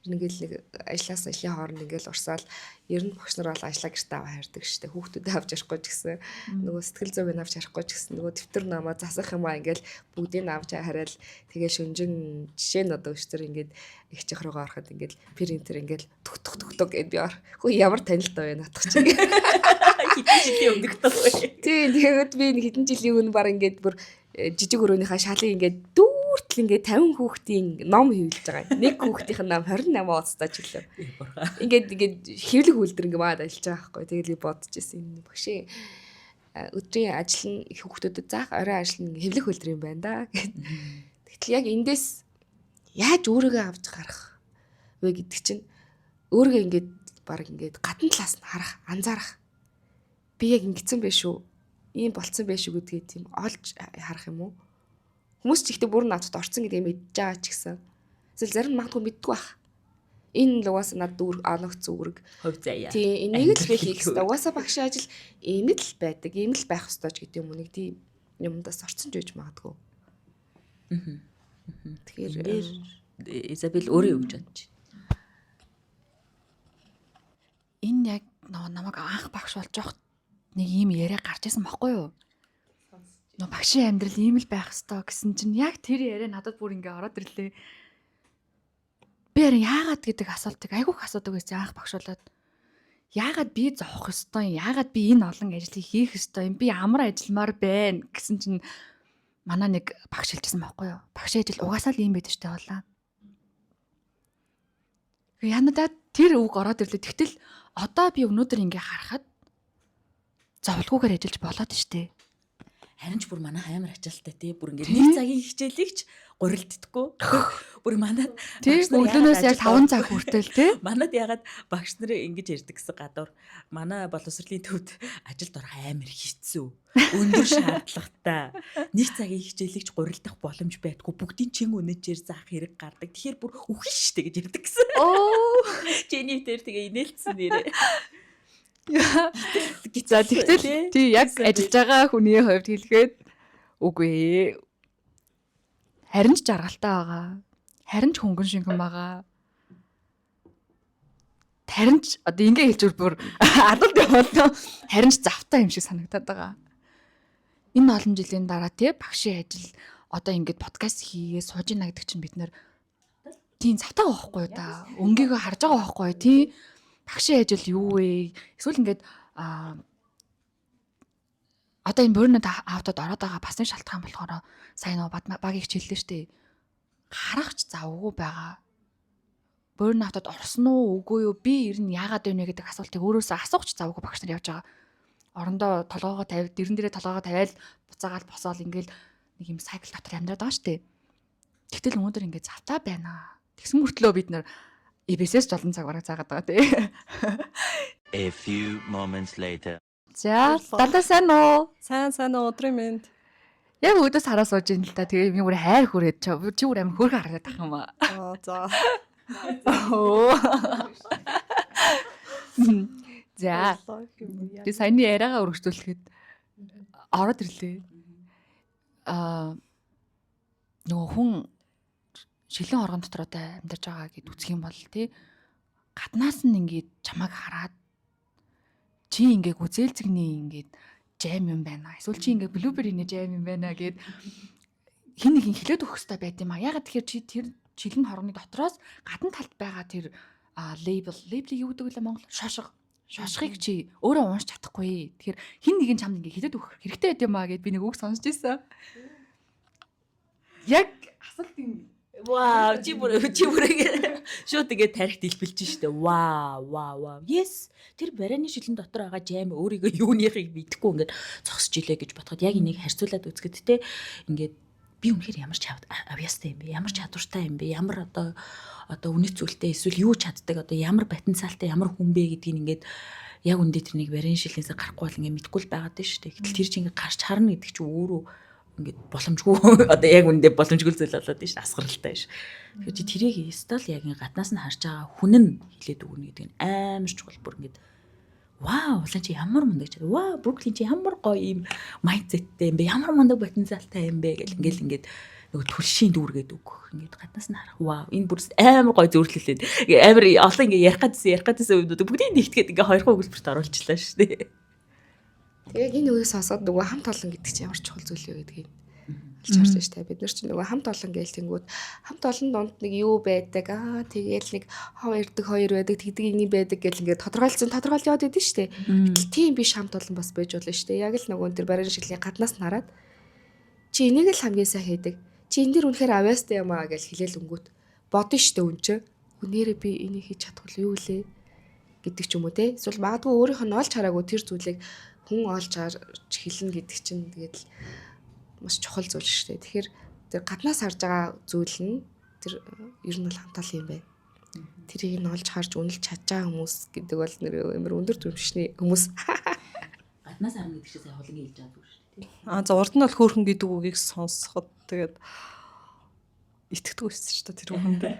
Ер нь ингээл нэг ажлаас ажлын хооронд ингээл урсаал ер нь багш нар бол ажлаа гэртээ аваа хардаг штэ. Хүүхдүүдэд авч ярихгүй ч гэсэн нөгөө сэтгэл зүйг нь авч ярихгүй ч гэсэн нөгөө дэвтэр намаа засах юм аа ингээл бүгдийг нь авч хараад тэгээ шүнжин жишээ нь одоо өчтөр ингээд их чих руугаа ороход ингээл принтер ингээл түк түк түк түк гэд би ор. Хөө ямар танилтаа вэ наадах чи. Хэдэн жилийн өмнөх дөө. Тийм, тэгээд би нэг хэдэн жилийн өмнө баг ингээд бүр жижиг өрөөнийхөө шалыг ингээд дүүртэл ингээд 50 хүүхдийн ном хэвлэж байгаа. Нэг хүүхдийнх нь ном 28 ууцтай ч үлээ. Ингээд хэвлэг үйлдэр ингээд маад ажиллаж байгаа байхгүй. Тэгээд би бодож ирсэн энэ багшийн өдрийн ажил нь хүүхдүүдэд заах, орой ажил нь хэвлэх үйлдэр юм байна да гэд. Тэгтэл яг эндээс яаж өөрийгөө авч гарах вэ гэдэг чинь өөрийгөө ингээд баг ингээд гадна талаас нь харах, анзаарах. Би яг ингэсэн байх шүү. Ийм болцсон байх шүү гэдгийг тийм олж харах юм уу? Хүмүүс ч ихтэй бүр надад орцсон гэдгийг мэдж байгаа ч гэсэн. Эсвэл зарим нь магадгүй мэддэггүй байх. Энэ л угаасаа надад үүрэг оногцсон үүрэг. Хувь заяа. Тийм, энийг л би хийх ёстой. Угаасаа багшийн ажил ийм л байдаг, ийм л байх ёстой ч гэдэг юм уу нэг тийм юмдаас орцсон ч байж магадгүй. Тэгэхээр Изабел өөрөө юу гэж бодож байна? Энэ яг нөгөө намайг анх багш болж явах нэг ийм яриа гарч ирсэн баггүй юу? Нөгөө багшийн амьдрал ийм л байх ёстой гэсэн чинь яг тэр яриа надад бүр ингээ ороод ирлээ. Би харин яагаад гэдэг асуултыг айгүйх асуудаг байсан анх багш болоод. Яагаад би зовох ёстой юм? Яагаад би энэ олон ажлыг хийх ёстой юм? Би амар ажилламаар байна гэсэн чинь манай нэг багш хэлжсэн байхгүй юу? Багшийн ажил угаасаа л ийм байдаг штэ болаа. Янадаа тэр үг ороод ирлээ. Тэгтэл одоо би өнөөдөр ингээ харахад зовлгүйгээр ажиллаж болоод штэ. Харин ч бүр манай амар ачаалттай тий. Бүр ингээд нэг цагийн хичээлийг ч гурилддаггүй. Бүр манад Тий, багш нар өглөөнөөс яагаад яг 5 цаг хүртэл тий. Манад ягаад багш нар ингэж ярьдаг гэсэн гадуур манай боловсролын төвд ажилд орох амар хэцүү. Өндөр шаардлагатай. Нэг цагийн хичээлийг ч гурилдах боломж байдгүй. Бүгдийн чин үнэчээр заах хэрэг гардаг. Тэгэхээр бүр үхэн штэ гэж ярьдаг гэсэн. Оо. Чиний дээр тэгээ инээлтсэн нэрээ. За тэгтэл тий яг ажиллаж байгаа хүний хувьд хэлэхэд үгүй ээ. Харин ч жаргалтай байгаа. Харин ч хөнгөн шингэн байгаа. Харин ч одоо ингэ хэлж бүр алалд явуулаа. Харин ч завтай юм шиг санагдаад байгаа. Энэ олон жилийн дараа тий багшийн ажил одоо ингэж подкаст хийгээ сууж ийн гэдэг чинь бид нэр тийм завтай байгаа байхгүй юу да. Өнгийгөө харж байгаа байхгүй юу тий. Багшийн ажил юу вэ? Эсвэл ингээд одоо энэ burnout out-д ороод байгаа бас нэг шалтгаан болохоор сайн нөгөө багийг хичээллээ штэ. Харах ч завгүй байгаа. Burnout-д орсон уу үгүй юу? Би ер нь яагаад вэ гэдэг асуултыг өөрөөсөө асуух ч завгүй багш нар явж байгаа. Орондоо толгоогоо тавь, дэрэн дээрээ толгоогоо тавиал буцаагаал босоол ингээл нэг юм cycle дотор амьдраад байгаа штэ. Тэгтэл өнөөдөр ингээд завтаа байна. Тэгсэн мөртлөө бид нар EBS-с олон цаг бараг заагаад байгаа тий. A few moments later. За, дандаа сайн уу? Сайн сайн уу, өдрийн мэнд. Яг өдөөс хараа сууж ин л та. Тэгээ би бүр хайр хүрээд чи бүр амар хөөрхөн харагдаад тах юм аа. Аа за. За. Би саяны яриагаа өргөжлүүлэхэд ороод ирлээ. Нөгөө хүн шилэн оргон дотор одоо амьдарч байгаа гэд үзэх юм бол тий гаднаас нь ингээд чамайг хараад чи ингээ гүзээлзгний ингээд жам юм байна. Эсвэл чи ингээ блюберриний жам юм байна гэд хин нэгэн хилээд өгөх хэрэгтэй байт юм а. Ягаад тэгэхээр чи тэр шилэн хоргоны дотроос гадна талд байгаа тэр лейбл, лейблийг юу гэдэг вэ Монгол? Шошго. Шошгыг чи өөрөө уншиж чадахгүй. Тэгэхээр хин нэгэн чамд ингээ хилээд өгөх хэрэгтэй байт юм а гэд би нэг үг сонсч ирсэн. Яг асуулт юм Вау, чи бүр шууд ингээд тарихт илбэлж штэ. Вау, вау, вау. Yes. Тэр барианы шилэн дотор байгаа жайм өөрийгөө юуныхыг мэдэхгүй ингээд зогсож илээ гэж бодоход яг энийг харьцуулаад үзэхэд те, ингээд би үнэхээр ямар ч авьяастай юм бэ? Ямар чадвартай юм бэ? Ямар одоо үнэт зүйлтэй, эсвэл юу чаддаг, одоо ямар потенциалтай, ямар хүн бэ гэдгийг ингээд яг үндэ тэр нэг бариан шилээс гарахгүй бол ингээд мэдэхгүй л байгаад байна шүү дээ. Гэтэл тэр чинь ингээд гарч харна гэдэг чинь өөрөө ингээд боломжгүй, одоо яг үндэ боломжгүй зүйл болоод байна шүү, асгаралтай ш. Тэгэхээр чи тэрийг ёстой л яг ингээд гаднаас нь харж байгаа хүн нь хилээд өгнө гэдэг нь амар чухал. Бүр ингээд вау, улаан чи ямар мундаг чи, вау, Бруклин чи ямар гоё юм mindset тэй юм бэ, ямар мундаг потенциалтай юм бэ гэл ингээл ингээд нөгөө түлшийн дүүргээд өгөх, ингээд гаднаас нь харах, вау, энэ бүр амар гоё зөвөрлөлээ, амар олон ингээд ярих гэдсэн юмнууд бүгдийг нэгтгээд ингээд хоёрхан өгүүлбэрт оруулчлаа шүү дээ. Тэгээ энэ үгийг сонсоод нөгөө хамт олон гэдэг чинь ямар чухал зүйл вэ гэдгийг олж харж байна шүү дээ. Бид нар чинь нөгөө хамт олон гээл тэнгүүд хамт олон дунд нэг юу байдаг, тэгэл нэг хов ирдэг хоёр байдаг, тэгдэг ингэ байдаг гэл ингээд тодорхойлцсон тодорхойлж яваад идэв шүү дээ. Гэтэл тийм биш, хамт олон бас байж болно шүү дээ. Яг л нөгөө тэр барин шилийн гаднаас нь хараад чи энийг л хамгийн сайн хийдэг. Чи энэ дэр үнэхээр авьяастай юм аа гэж хэлээл өнгөт бодно шүү дээ үн чи. Үнээрээ би энийг хийж чадах юу лээ гэдэг ч юм уу те. Эсвэл магадгүй өөрийнх нь олж хараагүй тэр зүйлийг хүн олж харж хэлнэ гэдэг чинь тэгээд л маш чухал зүйл шүү дээ. Тэгэхээр тэр гаднаас харж байгаа зүйл нь тэр ер нь бол хамт олон юм байна. Тэрийг нь олж харж үнэлж чадж байгаа хүмүүс гэдэг бол нэр амар өндөр түвшний хүмүүс. Гаднаас харна гэдэг чинь сая хулангийн хэлж байгаа зүйл шүү дээ. А за, урд нь бол хөөрхөн гэдэг үгийг сонсоход тэгээд итгэдэг байсан шүү дээ тэр үгэндээ.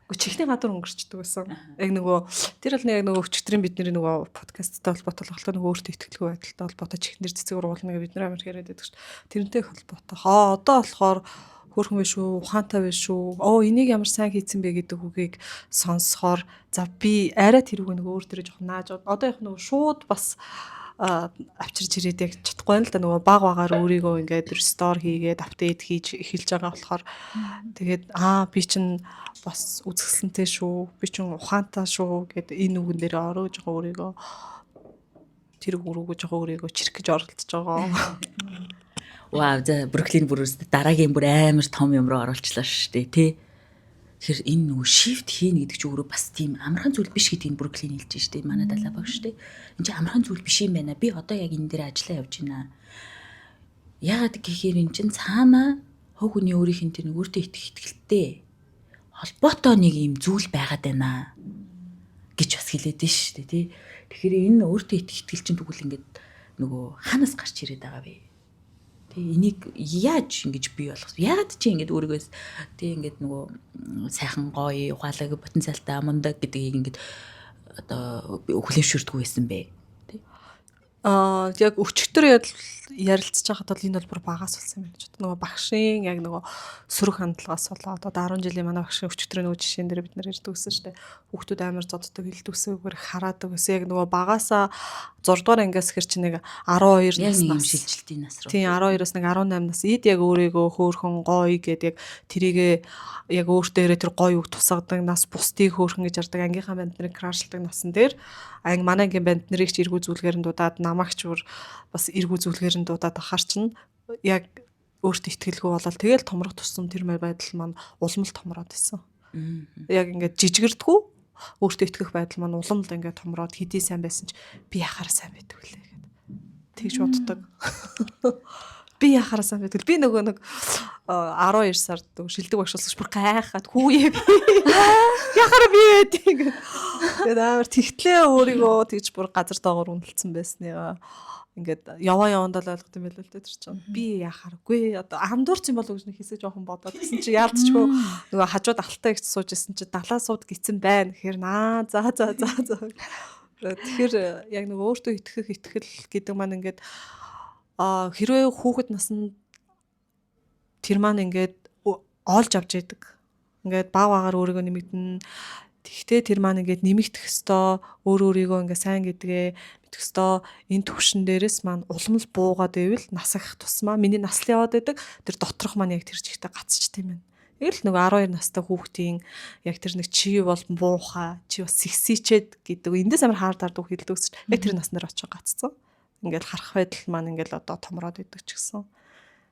Үгүй, чихний гадуур өнгөрчдөг байсан. Яг нөгөө тэр бол яг нөгөө өчигдрийн бидний нөгөө подкасттай холбоотой болохоор нөгөө өөртөө итгэлгүй байдалтай холбоотой чихнэр цэцэг ургуулна гэж бид нар амар яриад байдаг шүү дээ. Тэрнтэй холбоотой. Хаа одоо болохоор хөөрхөн биш үү, ухаантай биш үү? Оо, энийг ямар сайн хийцэн бэ гэдэг үгийг сонсохоор за, би арай тэр үг нөгөө өөр төрөө жоохон нааж, одоо яг нөгөө шууд бас авчирч ирээд яг чадахгүй юм л да, нөгөө баг багаар өөрийгөө ингээд restore хийгээд update хийж эхэлж байгаа болохоор тэгээд би чинь бас үзэсгэлэнтэй шүү, би чинь ухаантай шүү гэд энэ үгэн дээр ороо жоохон өөрийгөө тэр үг рүүгээ жоохон өөрийгөө чирэх гэж оролдож байгаа. Вау, за, Бруклин бүр дараагийн бүр амар том юм руу оруулчлаа шүү дээ, тий. Тэгэхээр энэ нөгөө shift хийнэ гэдэг чинь өөрөө бас тийм амархан зүйл биш гэдгийг Бруклин хэлж шүү дээ. Манай далаа багш шүү дээ. Энэ чинь амархан зүйл биш юм байна. Би одоо яг энэ дээр ажиллаа явж байна. Яагаад гэхээр энэ чинь цаана хувь хүний өөрийнх нь тэр нэг өөртөө итгэх итгэлтэй холбоотой нэг юм зүйл байгаад байна гэж бас хэлээд нь шүү дээ, тий. Тэгэхээр энэ өөртөө итгэх итгэл чинь тэгвэл ингээд нөгөө ханаас гарч ирээд байгаа вэ? Тэг, энийг яаж ингэж бий болгох вэ? Яагаад чи ингэж өөрийгөө тэг ингээд нөгөө сайхан гоё ухаалаг, потенциалтай, мундаг гэдгийг ингээд одоо хүлээн зөвшөөрдөггүй байсан бэ? Тэ? Аа, яг өчигдөр ярилцж байхад бол энэ бол бүр багаас болсон юм байна ч. Нөгөө багшийн яг нөгөө сөрөг хандлагаас болоод одоо 10 жилийн манай багшийн өчигдрийн нөгөө жишээн дээр бид нар ярьдаг гэсэн шүү дээ. Хүүхдүүд амар зоддог, хэлдвэсээгүүр хараадаг гэсэн. Яг нөгөө багаасаа 6 дугаар ангиас хэр чи нэг 12 Яг нэг юм наснаас шилжилтийн нас руу. Тийм, 12-оос нэг 18 нас ид яг өөрийгөө хөөхөн гоё гэд яг тэрийгэ яг өөр дээрээ тэр гоё үг тусгадаг нас, бусдыг хөөхөн гэж хардаг, ангийнхаа банд нарыг crush лдаг насан дээр анги манай ангийн банд нарыг ч эргүү зүйлгээр нь дуудаад, намайг ч бүр бас эргүү зүйлгээр нь дуудаад ахаар чинь яг өөртөө итгэлгүй болол тэгэл томрох тусам тэр байдал маань улам л томроод исэн. Яг ингээд жижигэрдгүү, өөртөө итгэх байдал маань улам л ингээд томроод, хэдий сайн байсан ч би яхаар сайн байдаг вүлээ гэд тэгж боддог. Би яхаараа сайн байдаг. Би нөгөө нэг 12 сард нөгөө шилдэг багш болсон бүр гайхаад хүүе би. Яхаараа би байдیں۔ ингээд. Тэгээд амар тэгтлээ өөрийгөө тэгж бүр газар доогоор үнэлсэн байсныгаа ингээд яваа явандаа л ойлгох юм байл л дээ тэр чинь. Би яхааргүй одоо андуурч юм болов гэж нэг хэсэг жоохон бодоод гэсэн чи яалтчгүй нөгөө хажууд алтай гэж сууж исэн чи далаа сууд гисэн байна гэхээр наа, за за за за. Тэгэхээр яг нөгөө өөртөө итгэх итгэл гэдэг маань ингээд хэрвээ хүүхэд наснд тэр маань ингээд олж авч яадаг. Ингээд баг багаар өөрийгөө нэмэгдэн. Тэгтээ тэр маань ингээд нэмэгдэх ёстой, өөр өөрийгөө ингээд сайн гэдгээ мэдэх ёстой. Энэ төвшин дээрээс маань улам л буугаад байвал нас ахих тусмаа миний насл яваад байдаг. Тэр доторх маань яг тэр чигтээ гацчт юм байна. Яг л нөгөө 12 настай хүүхдийн яг тэр нэг чи бол муухай, чи бас сексичэд гэдэг эндээс амар хаар дардаг хэлдэг гэсэн чинь яг тэр наснаар очиж гаццсан. Ингээд харах байдал маань ингээд одоо томроод идэг ч гэсэн.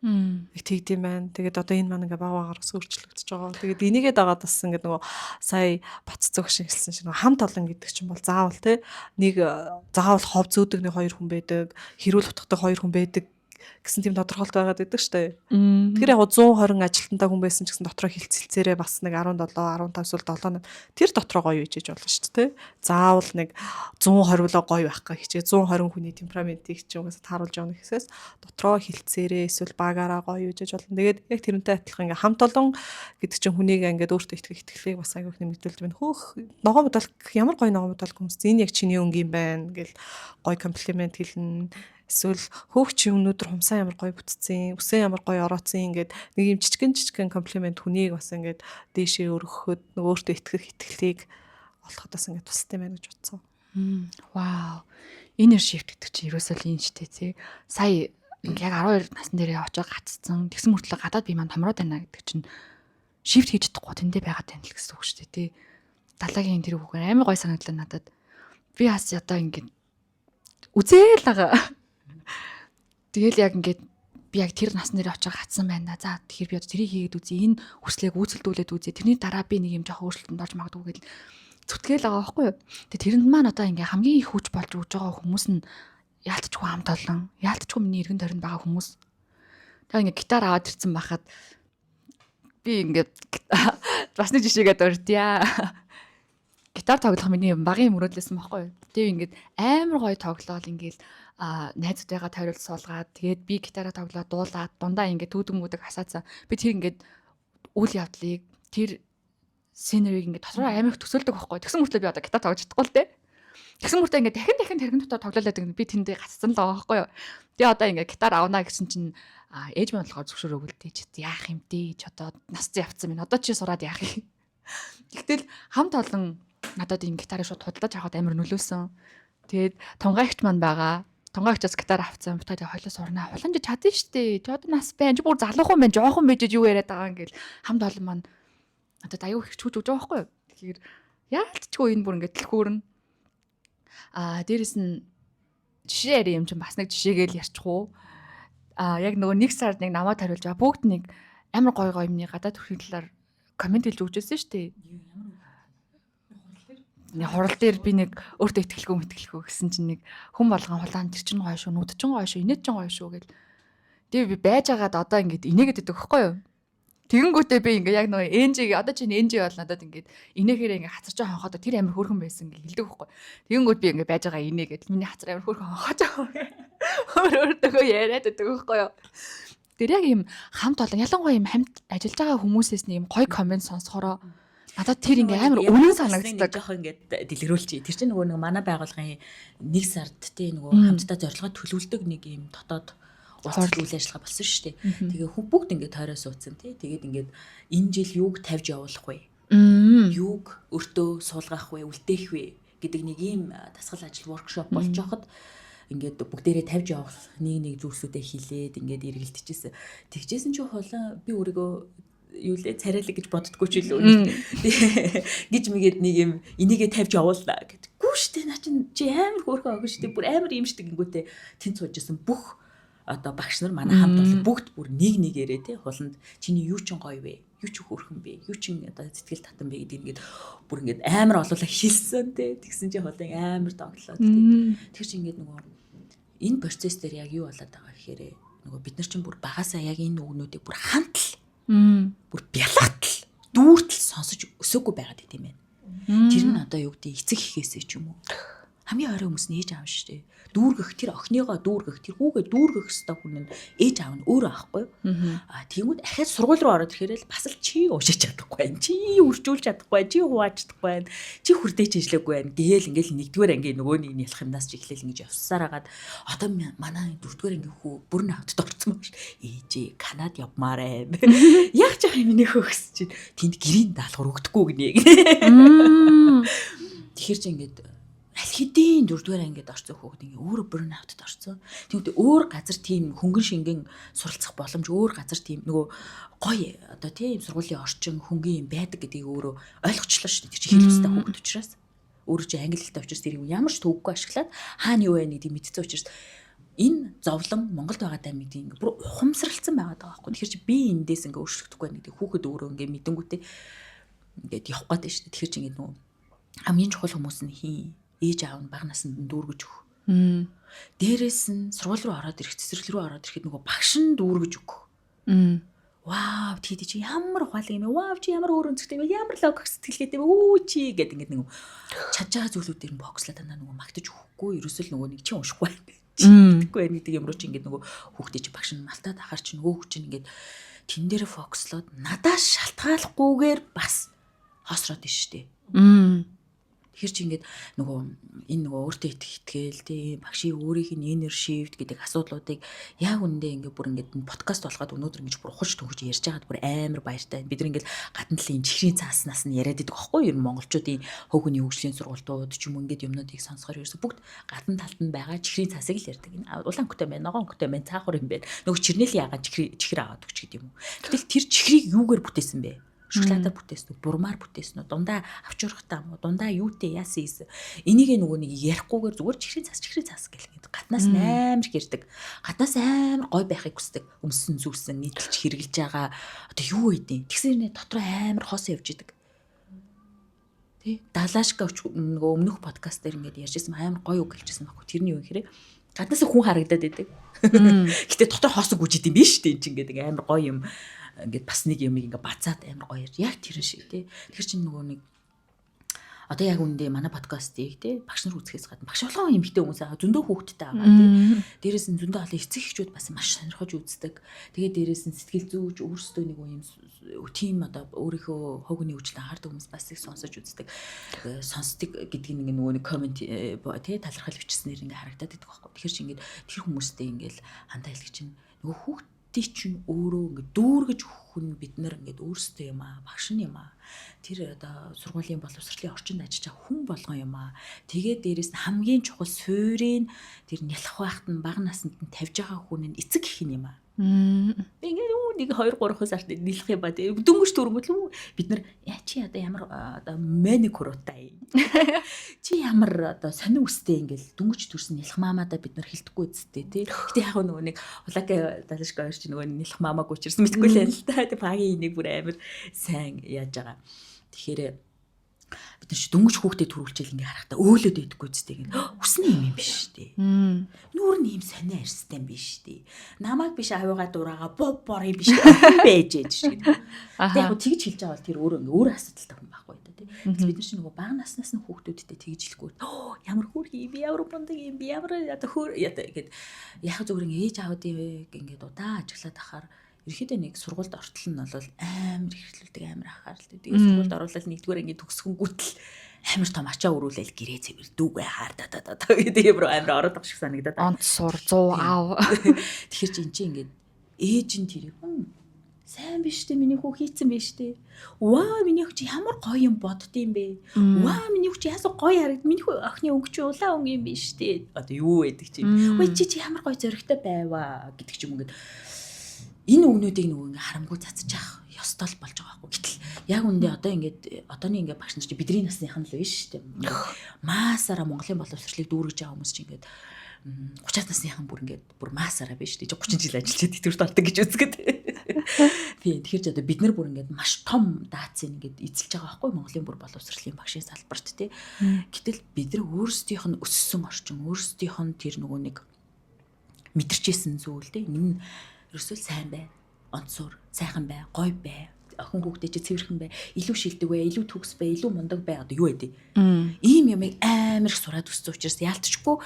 Их тэгдэм байна. Тэгээд одоо энэ маань ингээ баг багаар бас өөрчлөгдөж байгаа. Тэгээд энийгээ дагаад бас ингээ нөгөө сая Баццөг шиг хэлсэн шиг нөгөө хамт олон гэдэг чинь бол заавал те нэг заавал хов зүүдэг нэг хоёр хүн байдаг, хэрүүл утгатай хоёр хүн байдаг гэсэн тийм тодорхойлолт байгаад байдаг штэ. Тэгэхээр яг 120 ажилтнтай хүн байсан ч гэсэн дотроо хилцэлцээрээ бас нэг 17, 15 эсвэл 7 8 тэр дотроо гоё ижиж болно шүү дээ. Заавал нэг 120-лоо гоё байх га хичээ 120 хүний темпераментыг чи угаасаа тааруулж явна гэхээс дотроо хилцээрээ эсвэл багаараа гоё ижиж болно. Тэгээд яг тэрнтэй адилхан ингээ хамт олон гэдэг чинь хүнийг ингээд өөртөө итгэх итгэлийг бас айгүйх нэмэгдүүлдэг байна. Хөөх ногоон бодол ямар гоё ногоон бодол хүмүүс энэ яг чиний өнгө юм байна гэл гоё комплимент хэлнэ. Эсвэл хөөх чи өнөөдөр хумсаа ямар гоё бүтцэн, үсээ ямар гоё орооцсон ингээд нэг юм жижигэн жижигэн комплимент хүнийг бас ингээд дээшээ өргөхөд нөгөө өөртөө итгэх итгэлийг олоход бас ингээд тусалтай байна гэж бодсон. Вау. Inner shift гэдэг чинь ерөөсөө л энэ штэ тий. Сая ингээ яг 12 насн дээрээ очоо гаццсан. Тэгсэн мөртлөө гадаад би маань томроод байна гэдэг чинь shift хийж чадахгүй тэндээ байгаад байна л гэсэн үг штэ тий. Далаагийн тэр үг амар гоё санагдлаа надад. Би бас одоо ингээд үзээл байгаа. Тэгэл яг ингээд би яг тэр насн дээр очоо гацсан байна да. За тэгэхээр би одоо тэрийг хийгээд үзье. Энэ хүслээ гүйцэлдүүлээд үзье. Тэрний дараа би нэг юм жоох өөрчлөлтөнд орж магадгүй гэл зүтгээл байгаа байхгүй юу. Тэгээ тэрэнд маань одоо ингээ хамгийн их хүч болж өгж байгаа хүмүүс нь яалтчгүй хамт олон, яалтчгүй миний эргэн тойронд байгаа хүмүүс. Тэгээ ингээ гитар аваад ирсэн байхад би ингээд бас нэг жишээгээ дурдъя. Гитар тоглох миний багын мөрөөдлөөсөн байхгүй юу. Тэгээ ингээд амар гоё тоглоол ингээл найзуудтайгаа тойрол суулгаад тэгээд би гитараа тоглоод дуулаад дундаа ингээд түүдэг мүдэг асаацсан. Би тэр ингээд үйл явдлыг тэр сценарийг ингээд дотроо амар их төсөөлдөг байхгүй. Тэгсэн мөртлөө би одоо гитар тоглож чадахгүй л дээ. Тэгсэн мөртөө ингээд дахин дахин тэрэгэн дотор тоглолоо гэдэг би тэндээ гацсан л байгаа байхгүй юу. Тэгээ одоо ингээд гитар авна гэсэн чинь ээж маань болохоор зөвшөөрөөгүй л дээ. Чи яах юм дээ? Чи одоо насцсан явцсан минь. Одоо чи сураад яах юм? Тэгтэл хамт олон надад энэ гитарыг шууд худалдаж авахад амар нөлөөсөн. Тэгээд тунгаагч маань байгаа. Тунгаагчаас гитар авцсан. Битгаа тэгээ хойлоо сурнаа. Хулан чи чадсан штэ. Чи одоо нас байна. Чи бүр залуухан байна. Жоохон байж юу яриад байгаа ингээл хамт олон маань надад аюу их чүүж өгч байгаа байхгүй юу. Тэгэхээр яалтчгүй энэ бүр ингээд дэлхүүрнэ. Аа дээрэс нь жишээ яри юм чинь бас нэг жишээгээл ярьчих уу. Аа яг нөгөө нэг сард нэг намайг тариулж байгаа бүгд нэг амар гой гой юмны гадаад төрхийн талаар комент хэлж өгч байсан шүү дээ. Нэг хурал дээр би нэг өөртөө итгэлгүй мэтгэлгүй гэсэн чинь нэг хүн болгон хулаан тэр чинь гоё шүү, нүд чинь гоё шүү, инээд чинь гоё шүү гэл. Тэгээ би байж байгаад одоо ингээд инээгээд идэх байхгүй юу? Тэгэнгүүтээ би ингээ яг нөгөө NG одоо чинь NG бол надад ингээд инээхээрээ ингээ хацарч хонхоод тэр амар хөөрхөн байсан гэж хэлдэг байхгүй. Тэгэнгүүт би ингээ байж байгаа инээгээд миний хацар амар хөөрхөн хонхож байгаа. Өөр өөртөө яриад байдаг байхгүй юу? Тэр яг юм хамт олон ялангуяа юм хамт ажиллаж байгаа хүмүүсээс нэг юм гоё комент сонсохороо надад тэр ингээ амар үнэн санагддаг. Жохон ингээд дэлгэрүүлчих. Тэр чинь нөгөө нэг манай байгууллагын нэг сард тий нөгөө хамтдаа зорилгоо төлөвлөдөг нэг юм дотоод уулзалт үйл ажиллагаа болсон шүү дээ. Тэгээ хүн бүгд ингээд тойроо суудсан тий. Тэгээд ингээд энэ жил юуг тавьж явуулах вэ? Юуг өртөө суулгах вэ? Үлдээх вэ гэдэг нэг ийм дасгал ажил воркшоп болж байхад ингээд бүгдээрээ тавьж явах нэг нэг зүйлсүүдээ хилээд ингээд эргэлдэжсэн. Тэгжсэн чи хулан би өөрийгөө юу лээ царайлаг гэж боддгоо ч илүү гэж мэгээд нэг юм энийгээ тавьж явууллаа гэд. Гүү штэ наа чин чи амар хөөрхөн охин штэ бүр амар юм штэ гингүүтээ тэнд сууж исэн бүх одоо багш нар манай хамт олон бүгд бүр нэг нэгээрээ тий хуланд чиний юу ч гоё вэ? Юу ч хөөрхөн бэ? Юу ч одоо сэтгэл татан бэ гэдэг ингээд бүр ингээд амар олуулаа хэлсэн тий. Тэгсэн чи хулан амар тоглоод тий. Тэр чи ингээд нөгөө энэ процесс дээр яг юу болоод байгаа гэхээр нөгөө бид нар чинь бүр багасаа яг энэ үгнүүдийг бүр хантал бүр бялгатал дүүртэл сонсож өсөөгүй байгаад идэм байх. Тэр нь одоо юу гэдэг эцэг эхээсээ ч юм уу. Хамгийн ойрын хүмүүс нь ээж аав шүү дээ. Дүүргэх тэр охиныгоо дүүргэх тэр хүүгээ дүүргэх ёстой хүн нь ээж аав нь өөрөө аахгүй юу? А тэгмүүд ахаад сургууль руу ороод ирэхээр л бас л чи уушиж чадахгүй байна. Чи үржүүлж чадахгүй байна. Чи хувааж чадахгүй байна. Чи хүрдээч ажиллаагүй байна. Гээл ингээл нэгдүгээр ангийн нөгөө нэг нь ялах юмнаас ч эхлээл ингэж явсаар хагаад одоо манай дөрөвдүгээр ангийн хүү бүрэн автод орсон баг шүү. Ээжээ Канад явмаар байна. Яг ч юм миний хөө гэсэн чинь тэнд гэрийн даалгавар өгдөггүй гинэ. Тэгэхээр чи ингээд аль хэдийн дөрөвдүгээр ангид орсон хүүхэд ингээ өөрөө burn out-д орсон. Тэгвэл өөр газар тийм хөнгөн шингэн суралцах боломж өөр газар тийм нөгөө гоё одоо тийм сургуулийн орчин хөнгөн юм байдаг гэдгийг өөрөө ойлгочлоо шүү дээ. Тэр чинь хэл устай хүүхэд учраас өөрөө чи англи хэлтэй учраас тэр юм ямар ч төвөггүй ашиглаад хаана юу байна гэдгийг мэдсэн учраас Энэ зовлон Монголд байгаа даа гэдэг ингээ бүр ухамсарлцсан байгаа даа байхгүй. Тэгэхээр чи би эндээс ингээ өөрчлөгдөхгүй байна гэдэг хүүхэд өөрөө ингээ мэдэнгүүтээ ингээд явах гээд байна шүү дээ. Тэгэхээр чи ингээ нөгөө хамгийн чухал хүмүүс нь хин ээж аав нь бага наснд нь дүүргэж өгөх. Дээрээс нь сургууль руу ороод ирэх, цэцэрлэг рүү ороод ирэхэд нөгөө багш нь дүүргэж өгөх. Вау, тий чи ямар ухаалаг юм бэ? Вау, чи ямар өөр өнцгтэй юм бэ? Ямар логик сэтгэлгээтэй юм бэ? Үү чи гэдэг ингээд нэг чадж байгаа зүйлүүдээр нь бокслаа дандаа нөгөө магтаж өгөхгүй, ерөөсөө л нөгөө нэг чи уншихгүй байна. Чи мэдэхгүй байна гэдэг юм руу чи ингээд нөгөө хүүхдээ чи багш нь малтаад ахаар чи нөгөө хүү чинь ингээд тэн дээр фокуслоод надаас шалтгааллахгүйгээр бас хоосроод ин штэ. Тэгэхээр чи ингээд нөгөө энэ нөгөө өөртөө итгэх итгэл тий багшийн өөрийнх нь inner shift гэдэг асуудлуудыг яг үндэ ингээд бүр ингээд подкаст болоход өнөөдөр ингэж бүр ухаж төгөж ярьж байгаад бүр амар баяртай. Бид нар ингээд гадна талын чихрийн цааснаас нь яриад идэх байхгүй юу? Ер нь монголчуудын хувь хүний хөгжлийн сургалтууд ч юм уу ингээд юмнуудыг сонсохоор ерөөсө бүгд гадна талд нь байгаа чихрийн цаасыг л ярьдаг. Энэ улаан өнгөтэй байна, ногоон өнгөтэй байна, цаахур юм байна. Нөгөө чирнэл яагаад чихэр аваад өгч гэдэг юм уу. Гэтэл тэр чихрийг юугаар бүтээсэн бэ? Шоколадаар бүтээсэн үү, бурмаар бүтээсэн үү, дундаа авч урахтаа юм уу, дундаа юутэй яасан ийсэн. Энийг нөгөө нэг ярихгүйгээр зүгээр чихрийн цаас чихрийн цаас гэл ингээд гаднаас амар их ярьдаг. Гаднаас амар гой байхыг хүсдэг. Өмсөн зүгсэн, нийтэлж хэрглэж байгаа одоо юу байдیں۔ Тэгсэн нэ дотор амар хоосон явж идэг. Тэ? Далаашка нөгөө өмнөх подкаст дээр ингээд ярьжсэн амар гоё үг хэлжсэн байхгүй. Тэрний юу гэхээр гаднаас хүн харагдаад идэг. Гэтэ дотор хоосон гүжид юм биш үү? Энд чинь ингээд амар гоё юм ингээд бас нэг юм ингээ бацаад амар гоё ярьж яг тэрэн шиг тий. Тэр чинь нөгөө нэг одоо яг үндэ манай подкастыг тий багш нар үзэхээс гадна багш болгон эмэгтэй хүмүүс аа зөндөө хүүхэдтэй байгаа тий. Дээрээс нь зөндөө олон эцэг эхчүүд бас маш сонирхож үздэг. Тэгээ дээрээс нь сэтгэл зүйч өөрсдөө нэг юм тийм одоо өөрийнхөө хувь хүний хөгжилд анхаардаг хүмүүс бас их сонсож үздэг. Сонсдог гэдгийг нэг нөгөө нэг коммент тий талархал бичснээр ингээ харагдаад идэх байхгүй. Тэгэхээр чи ингээд тэр хүмүүстэй ингээл хандаа хэлэх чинь нөгөө хүүхд Тэ чинь өөрөө ингээд дүүргэж өгөх нь бид нар ингээд өөрсдөө юм аа, багш нь юм аа. Тэр одоо сургуулийн боловсролын орчинд ажиллаж байгаа хүн болгон юм аа. Тэгээд дээрэс нь хамгийн чухал суурийг тэр нялх байхад нь бага наснд нь тавьж байгаа хүн нь эцэг гэх юм аа. Би ингээд үү 1 2 3 сард нэлэх юм ба дөнгөж төрөнгөт л бид нар яа чи одоо ямар одоо маникюртай чи ямар одоо сонин үстэй ингээл дөнгөж төрсөн нялх маамадаа бид нар хилдэхгүй үсттэй тий. Гэтэ яг нөгөө нэг улака далашка хоёр чи нөгөө нялх маамаагүй чирсэн мэдгүй л юм л та. Тэг багийн энийг бүр амар сайн яаж байгаа. Тэгэхээр бид нар чи дөнгөж хүүхдэд төрүүлчихэл ингээ харахтаа өөлөд идэггүй зү гэн үсний юм юм биш үү. Нүүр нь юм сонио арьстай юм биш үү. Намайг биш авиага дураагаа боб бор юм биш байж ээж шиг. Тэг яг тэгж хэлж байгаа бол тэр өөрөө ингээ өөр асуудалтай хүн байхгүй да тий. Бид нар чи нөгөө бага наснаас нь хүүхдүүдтэй тэгж хэлэхгүй. Ямар хөөрхий юм би ямар бундаг юм би ямар одоо хөөр гэд яг зүгээр ингээ ээж аавд ингээд удаа ажиглаад ахаар ерөөхдөө нэг сургуульд ортол нь бол амар хэрэглүүлдэг амар анхаарал. Тэгээд сургуульд оруулаад нэгдүгээр ангийн төгсгөнгүүтэл амар том ачаа өрүүлээл гэрээ цэвэр дүүгээ хаар да да да гэдэг юм руу амар ороод байгаа шиг санагдаад. Онц сур 100 ав. Тэгэхээр чи эн чинь ингээд ээж нь тэр сайн биш үү миний хүү хийцэн биш үү. Ваа миний хүү чи ямар гоё юм боддсон бэ. Ваа миний хүү чи яасан гоё харагд. Миний хүү охины өнгө чи улаан өнгө юм биш үү. Одоо юу байдаг чи. Ой чи чи ямар гоё зөрөгтэй байваа гэдэг ч юм ингээд энэ үгнүүдийг нөгөө ингээ харамгүй цацчих ёстой л болж байгаа байхгүй. Гэтэл яг үндэ одоо ингээд одооны ингээ багш нар чи бидний насныхан л биш шүү дээ. Маасаараа Монголын боловсролыг дүүргэж байгаа хүмүүс чи ингээд 30 насныхан бүр ингээд бүр маасаараа биш үү. 30 жил ажиллаж тэтгэврт ордог гэж үзгээд. Тийм тэгэхээр ч одоо бид нар бүр ингээд маш том даацыг ингээд эзэлж байгаа байхгүй Монголын бүр боловсролын багшийн салбарт тий. Гэтэл бид нар өөрсдийнх нь өссөн орчин, өөрсдийнх нь тэр нөгөө нэг мэдэрчээсэн зүйл тий. Энэ ерөөсөө сайн бай, онцсуур, сайхан бай, гоё бай, охин хүүхдээ чи цэвэрхэн бай, илүү шилдэг бай, илүү төгс бай, илүү мундаг бай одоо юу вэ? Ийм юмыг амар их сураад өссөн учраас яалтчгүй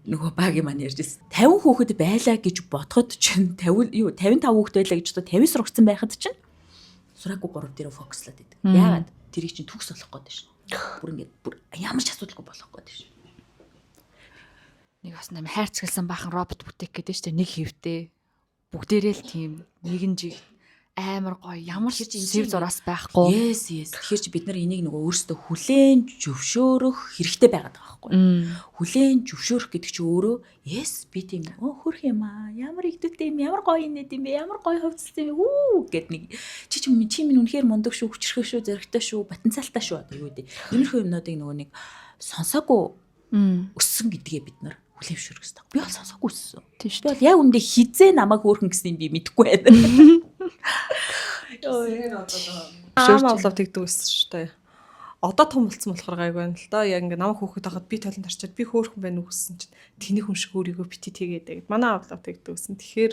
нөгөө багийн маань ярьж байсан. 50 хүүхэд байлаа гэж бодоход чинь 50 юу 55 хүүхэд байлаа гэж бодоход 50 сургацсан байхад чинь сураагүй 3 дээр фокуслаад идэг. Яагаад? Тэрийг чинь төгс болох гээд шин. Бүр ингээд бүр ямар ч асуудалгүй болох гээд шин. Нэг бас нэ хайрцагласан баахан робот бүтээх гэдэг шүү дээ. Нэг хэвтэй бүгдээрээ л тийм нэгэн жиг амар гоё ямар ч сэв зураас байхгүй. Yes yes. Тэгэхээр чи бид нар энийг нөгөө өөрсдөө хүлээн зөвшөөрөх хэрэгтэй байгаад байгаа байхгүй. Хүлээн зөвшөөрөх гэдэг чи өөрөө yes би тийм хөрх юм аа. Ямар игдэлтэй юм, ямар гоё инээд юм бэ? Ямар гоё хувцастай юм. Үү гэд нэг чи чи минь үнэхээр мундаг шүү, хүчрхэг шүү, зоригтой шүү, потенциалтай шүү одоо юу гэдэг. Иймэрхүү юмнуудыг нөгөө нэг сонсоогүй өссөн гэдгээ бид нар Хүлээн зөвшөөрөх хэрэгтэй. Би бол сонсоогүй өссөн. Тийм шүү. Би бол яг үндэ хизээ намайг хөөрхөн гэснийг би мэдэхгүй байна. Аа болов тэгдэг байсан шүү дээ. Одоо том болцсон болохоор гайгүй байна л да. Яг ингээ намайг хөөхөд хахад би толон тарчаад би хөөрхөн байна уу гэсэн чинь тэний хүн шиг өөрийгөө бити тэгээд гээд. Манай аав лав тэгдэг гэсэн. Тэгэхээр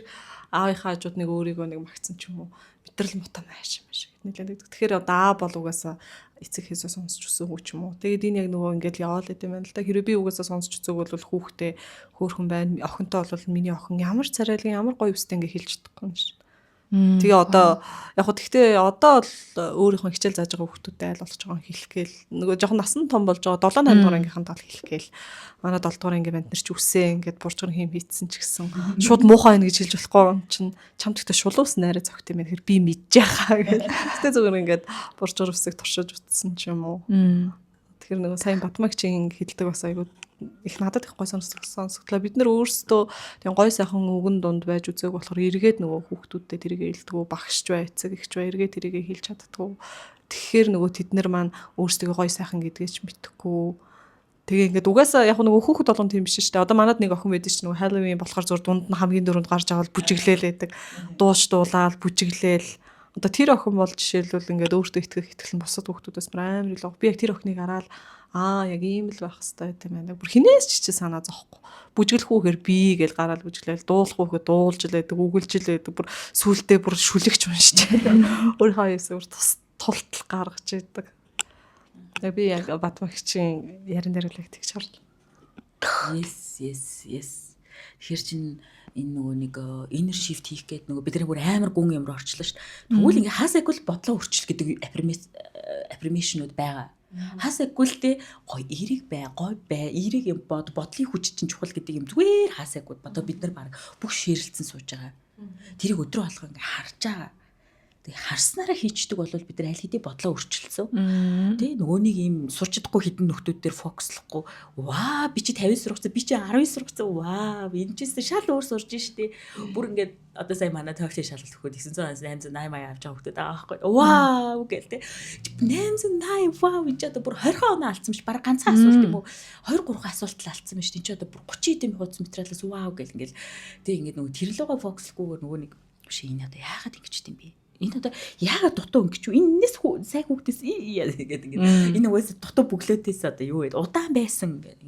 аавынхаа хажууд нэг өөрийгөө нэг магцсан ч юм уу. Мэдрэл мутаа мааш маш гэд нэлээд тэгдэг. Тэгэхээр одоо аа бол угаасаа эцэг эхээсээ сонсч өссөн хүү ч юм уу. Тэгээд энэ яг нөгөө ингээд яваал гэдэм байна л да. Хэрвээ би угаасаа сонсч өсөг бол хүүхдээ хөөрхөн байна. Охинтой бол миний охин ямар царайлан ямар гоё өстэй ингээ хэлж чадахгүй юм шиг. Тэгээ одоо яг хөө тэгтээ одоо л өөрийнхөө хичээл зааж байгаа хүүхдүүдэд айл болох жоохон хэлэх гээл нөгөө жоохон насан том болж байгаа 7 8 дугаар ангийнханд бол хэлэх гээл манай 7 дугаар ангийн банд нар ч үсээ ингээд буржгар хийм хийцсэн ч гэсэн шууд муухай байна гэж хэлж болохгүй юм чинь чам тэгтээ шулуус найраа зөгт юм байна тэгэхээр би мэдж яхаа гэл тэгтээ зүгээр ингээд буржгар үсэг туршиж утсан ч юм уу. Тэгэхээр нөгөө сайн Батмагчийн хэлдэг бас айгуу их надад их гой сонсогдлоо. Бид нар өөрсдөө тийм гой сайхан үгэн дунд байж үзег болохоор эргээд нөгөө хүүхдүүдтэй тэрийг хэлдэггүй, багшч бай, эцэг эгч бай, эргээд тэрийг хэлж чаддаггүй. Тэгэхээр нөгөө тэд нар маань өөрсдөө гой сайхан гэдгийг ч мэдэхгүй. Тэгээ ингээд угаасаа яг нөгөө хүүхэд болгон тийм биш шүү дээ. Одоо манад нэг охин байдаг чинь нөгөө Halloween болохоор зур дунд нь хамгийн дөрөнд гарч аваад бүжиглээл байдаг. Дууш дуулаад бүжиглээл. Одоо тэр охин бол жишээлбэл ингээд өөртөө итгэх итгэл нь бусад хүүхдүүдээс бүр амар илүү. Би яг тэр охиныг хараад аа яг ийм л байх хэвээр тийм байна. Бүр хинээс ч чи санаа зовхгүй. Бүжиглэх хүүхээр би гэж гараал бүжиглээл, дуулах хүүхээр дуулж л байдаг, үгэлж л байдаг. Бүр сүултээ бүр шүлэгч уншиж. Өөрийнхөө юусэн бүр тус тултал гаргаж идэг. Тэгээ би яг Батмагчийн ярин дээр л яг тэгж харлаа. Yes, yes, yes. Тэгэхээр чин энэ нөгөө нэг inner shift хийх гээд нөгөө бидний бүр амар гүн юм руу орчлоо шүү дээ. Тэгвэл ингээ хаасайгүй л бодлоо өөрчлөх гэдэг affirmation-ууд байгаа. Хаасайгүй л те гой эерэг бай, гой бай, эерэг юм бод, бодлын хүч чинь чухал гэдэг юм зүгээр хаасайгүй. Одоо бид нар баг бүх ширэлцэн сууж байгаа. Тэрийг өдрө болгоо ингээ харж байгаа. Тэгээ харснараа хийчдэг бол бид нар аль хэдийн бодлоо өөрчилсөн. Тэ нөгөө нэг юм сурч чадахгүй хідэн нөхдүүд дээр фокуслохгүй. Ваа би чи 50 сургацсан, би чи 19 сургацсан. Ваа энэ ч шал өөр сурж штэ. Бүр ингээд одоо сая манай TOEFL шалгалт өгөхөд 900 880 авч байгаа хүмүүс байгаа байхгүй. Вау гэл тэ. 880 вау энэ ч одоо бүр 20 оноо алдсан биш. Бараг ганцхан асуулт юм уу? 2 3 асуулт л алдсан биш. Энэ ч одоо бүр 30 хэдэн хуудас материалаас вау гэл ингээл тэ ингээд нөгөө тэрлүүгээ фокуслохгүйгээр нөгөө нэг биш энэ одоо яагаад ингэж юм бэ? Энэ одоо яагаад дутуу өнгөч үү? Энэс сайн хүүхдээс гэдэг ингээд энэ угсаа дутуу бүглөөтээс одоо юу вэ? Удаан байсан гэдэг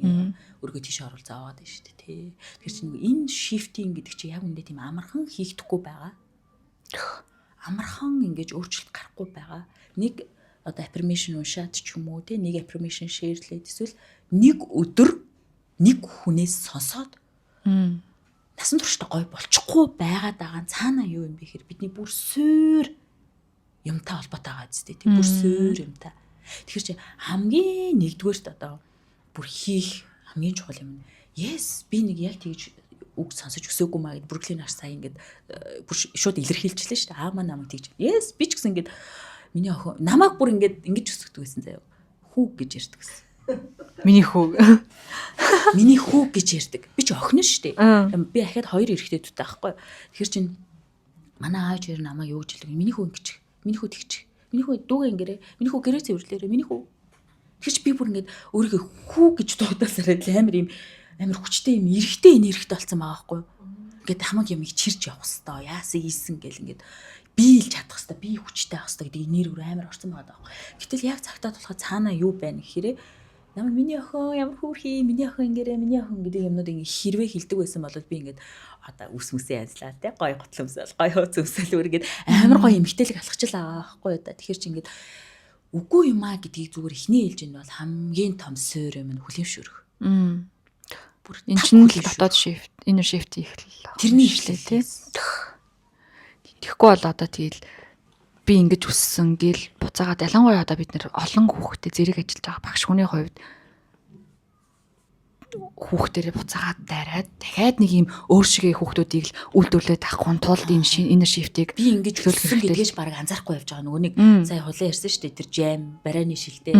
өргөө тийш оруул зовоод байна шүү дээ тий. Тэр чинь нэг энэ shifting гэдэг чинь яг үндэ тийм амархан хийгдэхгүй байгаа. Амархан ингэж өөрчлөлт гарахгүй байгаа. Нэг одоо affirmation уншаад ч юм уу тий нэг affirmation share-лээд эсвэл нэг өдөр нэг хүнээс сонсоод насан туршдаа гой болчихгүй байгаад байгаа нь цаана юу юм бэ гэхээр бидний бүр суур юмтай холбоотой байгаа зү тий бүр суур юмтай. Тэгэхээр чи хамгийн нэгдүгээрт одоо бүр хийх хамгийн чухал юм нь yes би нэг яг тэгж үг сонсож өсөөгүй маа гэд Бруклин аш сая ингээд бүр шууд илэрхийлчихлээ шүү дээ. Аа маа намайг тэгж yes би ч гэсэн ингээд миний охин намайг бүр ингээд ингэж өсгдөг байсан заяа. Хүүг гэж ярьдаг гэсэн. Миний хүү. Миний хүү гэж ярьдаг. Би ч охин шүү дээ. Би ахаад хоёр эрэгтэй дүүтэй байхгүй. Тэгэхээр чин манай аав хоёр намайг юу гэж хэлдэг. Миний хүү ингэж. Миний хүү тэгчих. Миний хүү дүүгээ ингэрээ. Миний хүү гэрээ цэвэрлээрээ. Миний хүү. Тэр чи би бүр ингээд өөрийгөө хүү гэж дуудаасаар амар юм амар хүчтэй юм эрэгтэй энэ эрэгтэй болсон байгаа байхгүй. Ингээд хамаг юм чирч явах хэвээр. Яасан ийсэн гэл ингээд би л чадах хэвээр, би хүчтэй байх хэвээр гэдэг нэр өөр амар орсон байгаа байхгүй. Гэтэл яг цагтаа болоход цаанаа юу байна гэхээр намайг миний охин ямар хөөрхий, миний охин ингэрээ, миний охин гэдэг юмнууд ингээ хэрвээ хилдэг байсан бол би ингээд одоо үс мүсээ янзлаа те гой готлон өмсөөл, гой хөөц өмсөөл өөр ингээд амар гой эмгтээлэг алхачлаа байгаа байхгүй юу да. Тэгэхээр чи ингээд үгүй юм а гэдгийг зүгээр эхний ээлжинд бол хамгийн том суур юм нь хүлэмжшүүрэх. Бүр энэ чинь л дотоод shift, inner shift эхлэл. Тэрний эхлэл тий. Тэгэхгүй бол одоо тэгэл би ингэж өссөн гэл буцаагаад ялангуяа одоо бид нэр олон хүүхдэд зэрэг ажиллаж байгаа багш хүний хувьд хүүхдэрээ буцаагаад дайраад дахиад нэг юм өөр шигээ хүүхдүүдийг л үйлдвэрлээд авахгүй тулд энэ inner shift-ийг би ингэж өссөн гэдгээс баг анзаарахгүй явж байгаа. Нөгөө нэг сая хулан ярьсан шүү дээ. Тэр жам барайны шилтэй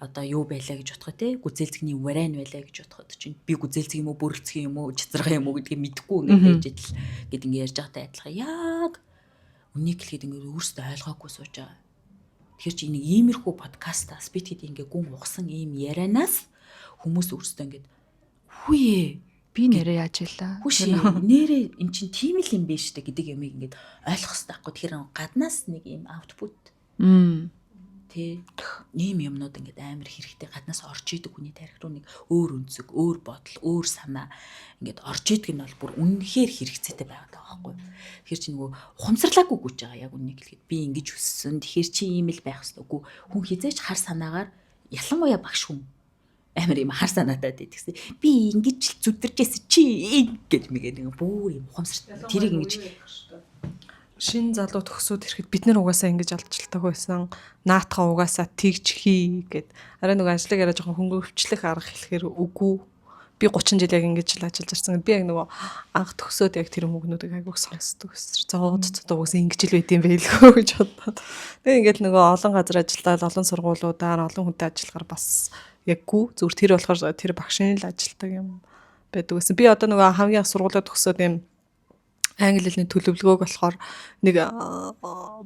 одоо юу байлаа гэж бодохоо те гүзээлзгний варайн байлаа гэж бодоход чинь би гүзээлзэг юм уу бүрэлцэх юм уу чацарга юм уу гэдгийг мэдэхгүй ингээд байж идэл гэд ингэ ярьж байгаатай адилхан яг үнийг хэлэхэд ингээд өөрсдөө ойлгоогүй сууж байгаа. Тэгэхээр чи нэг иймэрхүү подкастаас бит хэд ингээ гүн ухсан ийм ярианаас хүмүүс өөрсдөө ингээд хүүе би Би нэрээ яаж илаа? Хүш нэрээ эн чин тийм л юм биш үү гэдэг юмыг ингээд ойлгох хэрэгтэй байхгүй. Тэгэхээр гаднаас нэг юм output тий ийм юмнууд ингээд амар хэрэгтэй гаднаас орж идэг хүний тарих руу нэг өөр өнцөг, өөр бодол, өөр санаа ингээд орж идэг нь бол бүр үнэхээр хэрэгцээтэй байгаад байгаа байхгүй. Тэгэхээр чи нөгөө ухамсарлаагүй гүйж байгаа яг үннийг хэлэхэд би ингэж өссөн. Тэгэхээр чи ийм л байх ёстой. Үгүй хүн хизээч хар санаагаар ялангуяа багш хүн амар юм хар санаатай гэдгсэн. Би ингэж л зүдэрч байсан чи гэж мэгээ нэг бүр юм ухамсарт тэрийг ингэж Шин залуу төгсөөд ирэхэд бид нар угаасаа ингэж алдчихдаг байсан. Наатха угаасаа тэгж хий гэд. Арай нөгөө ажлыг арай жоохон хөнгөвчлөх арга хэлэхээр үгүй. Би 30 жил яг ингэж л ажиллаж ирсэн. Би яг нөгөө анх төгсөөд яг тэр хүмүүгнүүдийг айгүйх сонсдог гэсэн. Зоод цод угаасаа ингэж л байд юм байлгүй гэж бодоод. Тэгээ ингээд нөгөө олон газар ажиллаад олон сургуулиудаар олон хүнтэй ажиллахаар бас яггүй. Зүгээр тэр болохоор тэр багшийн л ажилтдаг юм байдаг гэсэн. Би одоо нөгөө хамгийн анх сургуулиуд төгсөөд юм англи хэлний төлөвлөгөөг болохоор нэг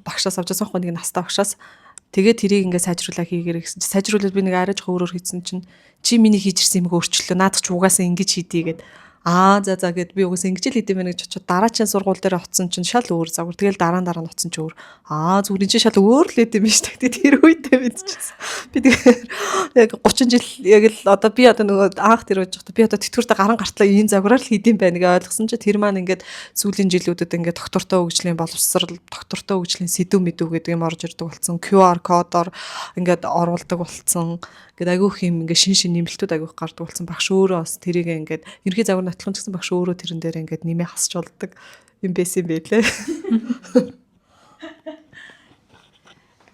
багшаас авч байсан байхгүй нэг настай багшаас. Тэгээд тэрийг ингээд сайжруулаа хийгэрэй гэсэн чи сайжруулаад би нэг арай жоохон өөрөөр хийсэн чинь чи миний хийж ирсэн юмыг өөрчлөлөө наадах чи угаасаа ингэж хийдий гэд. Аа за за гэд би угаасаа ингэж л хийдэм байх гэж очоод дараачийн сургууль дээр очсон чинь шал өөр загвар. Тэгэл дараа нь дараа нь очсон чинь өөр. Аа зүгээр энэ чинь шал өөр л идэм биш үү. Тэр үедээ мэдчихсэн. Би тэгэхээр яг 30 жил яг л одоо би одоо нөгөө анх тэр үеж байхдаа би одоо тэтгэвртэ гарan гартлаа ийм загвараар л хийдэм байх гэж ойлгосон чинь тэр маань ингээд сүүлийн жилүүдэд ингээд доктортой хөгжлийн боловсрал, доктортой хөгжлийн сэдв мэдв гэдэг юм орж ирдэг болсон. QR кодоор ингээд оруулдаг болсон. Ингээд айгүйх юм ингээд шин шин нэмэлтүүд айгүйх гардаг болсон. Багш өөрөө бас тэрийг ингээд ерөнхий загвар нотлох ч гэсэн багш өөрөө тэрэн дээр ингээд нэмээ хасч болдог юм байсан юм байлээ.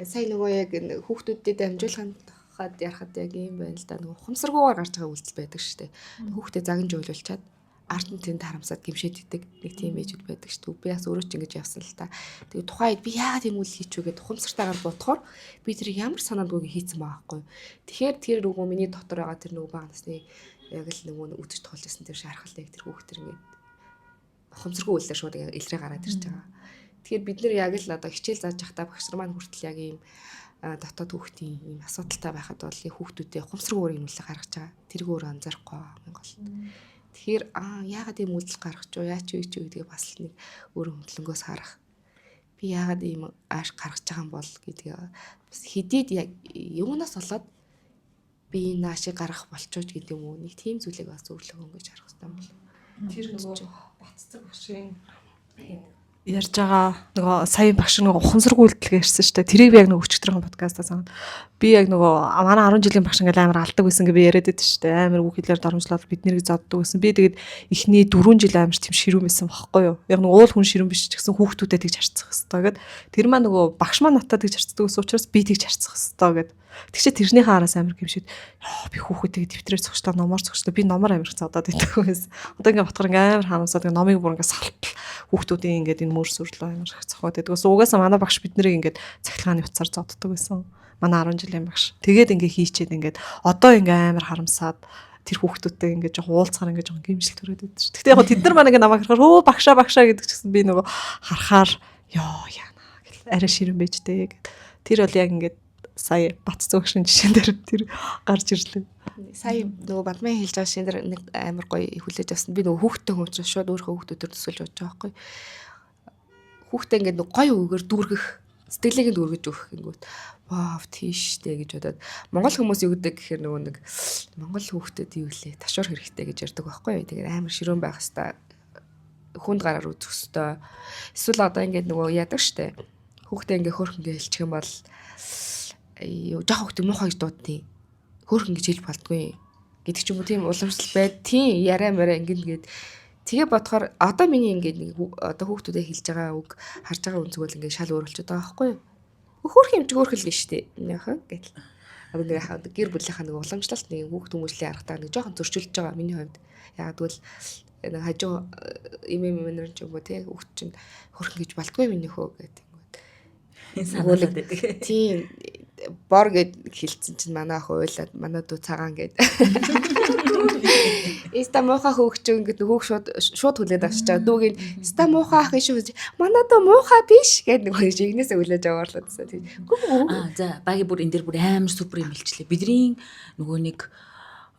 Сая нөгөө яг хүүхдүүдэд дамжуулахын тухайд ярахад яг ийм байна л да. Нөгөө ухамсаргүйгээр гарч байгаа үйлдэл байдаг шүү дээ. Хүүхдээ загнаж уйлуулчаад ард нь тэнд харамсаад гимшээд идэг нэг тийм ээжүүд байдаг шүү дээ. Би бас өөрөө ч ингэж явсан л та. Тэгээ тухайн үед би яагаад тийм үйл хийчихвэ гэдээ ухамсартайгаар бодохоор би тэр ямар санаандгүйг хийцэн байгаа байхгүй. Тэгэхээр тэр нөгөө миний дотор байгаа тэр нөгөө бага насны яг л нөгөө үзэж туулж байсан тэр шархал яг тэр хүүхд тэр ингээд ухамсаргүй үйлдэл шууд илрээ гараад ирж байгаа. Тэгэхээр бид нэр яг л одоо хичээл зааж байхдаа багш нар маань хүртэл яг ийм дотоод хүүхдийн ийм асуудалтай байхад бол хүүхдүүдээ ухамсаргүй юм үлээ гаргаж байгаа. Тэрийг өөрөө анзаарахгүй байгаа юм гол. Тэгэхээр аа яагаад ийм үйлдэл гаргаж юу яач юу ч гэдгээ бас л нэг өөрөө хөдөлгөөнгөөс харах. Би яагаад ийм ааш гаргаж байгаа юм бол гэдгээ бас хэдийд яг юунаас болоод би энэ аашийг гаргах болчихооч гэдэг юм уу нэг тийм зүйлийг бас зөвлөгөө ингэж харах хэрэгтэй юм бол. Тэр нөгөө баццаг багшийн ярьж байгаа нөгөө сая багш нөгөө ухамсаргүй үйлдэл ярьсан шүү дээ. Тэрийг би яг нөгөө өчигдрийн подкастаа санаад би яг нөгөө манай 10 жилийн багш ингээл амар алдаг байсан гэж би яриад байдаг шүү дээ. Амар үг хэлээр доромжлоод бид нэрийг зоддог байсан. Би тэгээд эхний 4 жил амар тийм ширүүн байсан байхгүй юу. Яг нөгөө уул хүн ширүүн биш ч гэсэн хүүхдүүдэд тэгж харьцах хэвээр гэд. Тэр маань нөгөө багш маань надад тэгж харьцдаг гэсэн учраас би тэгж харьцах хэвээр гэд. Тэгчээ тэрнийхээ араас амар гимшид ёо би хүүхэдтэйг дэвтрээр цогцлоо номоор цогцлоо би номоор амар их зодоод идэг байсан. Одоо ингээ бодохоор ингээ амар харамсаад ингээ номыг бүр ингээ салтал хүүхдүүдийн ингээд энэ мөр сүрлөө амар их цохоод байдаг. Угаасаа манай багш бид нарыг ингээд цахилгааны утсаар зоддог байсан. Манай 10 жилийн багш. Тэгээд ингээ хийчээд ингээд одоо ингээ амар харамсаад тэр хүүхдүүдтэй ингээ жоохон уулзахаар ингээ жоохон гимшил төрөөд байдаг шүү. Гэхдээ яг тэд нар маань ингээ намайг харахаар хөө багшаа багшаа гэдэг ч гэсэн би нөгөө харахаар ёо яана гэл арай ширэн байж тээ гэд. Тэр бол яг ингээд сая бац зөөгшин жишээн дээр тэр гарч ирлээ. Сая нөгөө Бадмын хэлж байгаа шин дээр нэг амар гоё хүлээж авсан. Би нөгөө хүүхдтэй хүмүүс шууд өөрийнхөө хүүхдүүдээр төсөөлж бодож байгаа байхгүй. Хүүхдээ ингээд нөгөө гоё үгээр дүүргэх, сэтгэлийг нь дүүргэж өгөх гингүүт вау тийштэй гэж бодоод Монгол хүмүүс юу гэдэг гэхээр нөгөө нэг Монгол хүүхдэд юу лээ ташуур хэрэгтэй гэж ярьдаг байхгүй юу. Тэгээд амар ширүүн байх хэвээр хүнд гараар үзэх хэвээр. Эсвэл одоо ингээд нөгөө яадаг штэ. Хүүхдээ ингээд хөөрхөнгөө хэлчих юм бол юу жоох хүүхдээ муухай гэж дууддیں۔ Хөөрхөн гэж хэлж болдгүй гэдэг ч юм уу тийм уламжлал байд. Тийм яриа мараа ингэн гээд тэгээ бодохоор одоо миний ингээд нэг одоо хүүхдүүдэд хэлж байгаа үг харж байгаа үнцэг бол ингээд шал өөр болчиход байгаа байхгүй юу? Хөөрхөн юм чи хөөрхөл гэж штэ. Яхан гэтэл. Одоо нэг яхаа гэр бүлийнхаа нэг уламжлалт нэг хүүхд хүмүүжлийн аргатаа нэг жоохон зөрчилдөж байгаа миний хувьд. Яагаад гэвэл нэг хажуу эмээ мэмэнэр ч юм уу тий хүүхд чинь хөөрхөн гэж болдгүй миний хөө гэдэг. Сануулад байдаг. Тийм бор гэд хэлсэн чинь манай ах уйлаад манай дүү цагаан гэд. Иста муухай хөөгч ингээд хөөх шууд шууд хүлээд авчиж байгаа. Дүүгийн ста муухай ах шүү. Манай дүү муухай биш гэд нэг хоёр жигнэсээ хүлээж аваарлаа гэсэн. Аа за баги бүр энэ дэр бүр амар супер юм хэлчлээ. Бидний нөгөө нэг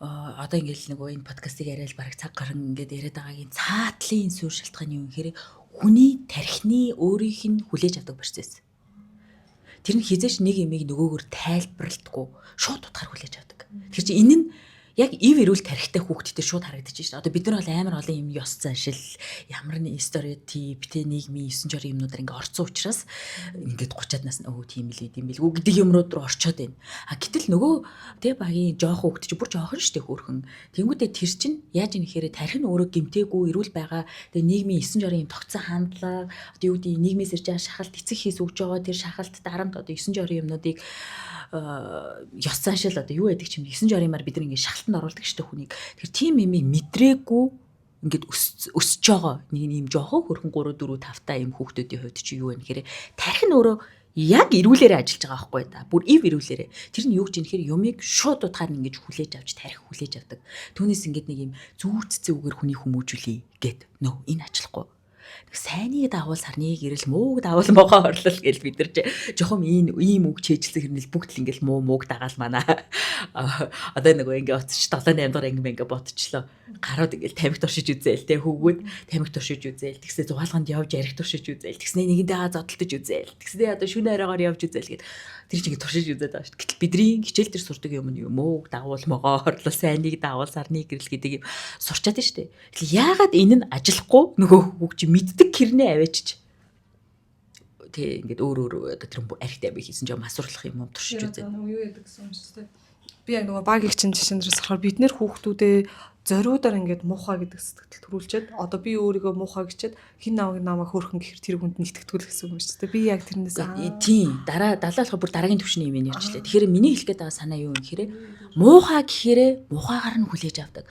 Одоо ингээл нөгөө энэ подкастыг яриад бараг цаг гарan ингээд яриад байгаагийн цаатлын суурь шалтгаан юу гэхээр хүний тархины өөрийнх нь хүлээж авдаг процесс. Тэр нь хизээч нэг юмыг нөгөөгөр тайлбарладаггүй шууд утгаар хүлээж авдаг. Тэр чинь энэ нь яг ив эрүүл тархитай хүүхдтэй шууд харагдаж шээ. Одоо бид нар бол амар олон юм ёс заншил, ямар нэг стереотип, тэ нийгмийн 9 жорын юмнуудаар ингээ орцсон учраас ингээд 30-аад нас өө тийм л ийм билгүй гэдэг юмрууд руу орчоод байна. А гэтэл нөгөө тэ багийн жоохон хүүхд чи бүр жоохон штэ хөөрхөн. Тэнгүүдээ тэр чинь яаж юм гэхээр тархи нь өөрөө гимтээгүй эрүүл байгаа. Тэгээ нийгмийн 9 жорын юм тогтсон хандлага, одоо юу гэдэг нийгмээс ирж байгаа шахалт, эцэг хийс өгж байгаа тэр шахалт, дарамт одоо 9 жорын юмнуудыг ёс заншил одоо юу байдаг чим 9 жорын мар бид нар ингээд шахалтанд оруулдаг штэ хүнийг. Тэр тийм юмыг мэдрээгүй ингээд өсөж байгаа нэг юм жоохон хөрхөн 3 4 5 та юм хүүхдүүдийн хувьд чи юу вэ гэхээр тархи нь өөрөө яг эрүүлээрээ ажиллаж байгаа байхгүй да. Бүр ив эрүүлээрээ. Тэр нь юу гэж юм гэхээр юмыг шууд утгаар нь ингэж хүлээж авч тархи хүлээж авдаг. Түүнээс ингээд нэг юм зүүрцсэн үгээр хүний хүмүүжүүлье гэд. Нөө энэ ажиллахгүй. Сайныг дагуул сарны гэрэл, мууг дагуул могоо орлол гэл бид нар жоохон ийм үг чэйжилсэн хэрнэл бүгд л ингээл муу мууг дагаал манаа. Одоо нөгөө ингээ оцч 7 8 дахь анги ингээ ботчлоо. Гарууд ингээл тамхи туршиж үзээл те хүүгүүд тамхи туршиж үзээл. Тэгсээ зугаалганд явж арх туршиж үзээл. Тэгснээ нэгэндээ зодтолтож үзээл. Тэгснээ одоо шүнэ оройгоор явж үзээл гэд тэр чинь ингээ туршиж үзээд байгаа шүү дээ. Гэтэл бидний хичээл дээр сурдаг юм нь юм мууг дагуул могоо орлол, сайныг дагуул сарны гэрэл гэдэг юм сурчаад нь шүү дээ. Тэгэл яагаад энэ нь ажиллахгүй нөгөө хүүг чи мэддэг хэрнээ аваачиж тий ингээд өөр өөр одоо тэр архит амиг хийсэн ч масуурлах юм туршиж үзээд. Нөгөө юу яадаг гэсэн юм шүү дээ. Би яг нөгөө баг их чин жишээн дээрс болохоор бид нэр хүүхдүүдээ зориудаар ингээд муухай гэдэг сэтгэл төрүүлчихэд одоо би өөрийгөө муухай гэчихэд хин намайг намайг хөөрхөн гэхэр тэр хүнд нэгтгэдэггүй л гэсэн үг юм шүү дээ. Би яг тэрнээс тийм дараа далаа болохоор бүр дараагийн түвшний юм ярьчлаа. Тэгэхээр миний хэлэх гээд байгаа санаа юу юм гэхээр муухай гэхээрээ муухайгаар нь хүлээж авдаг.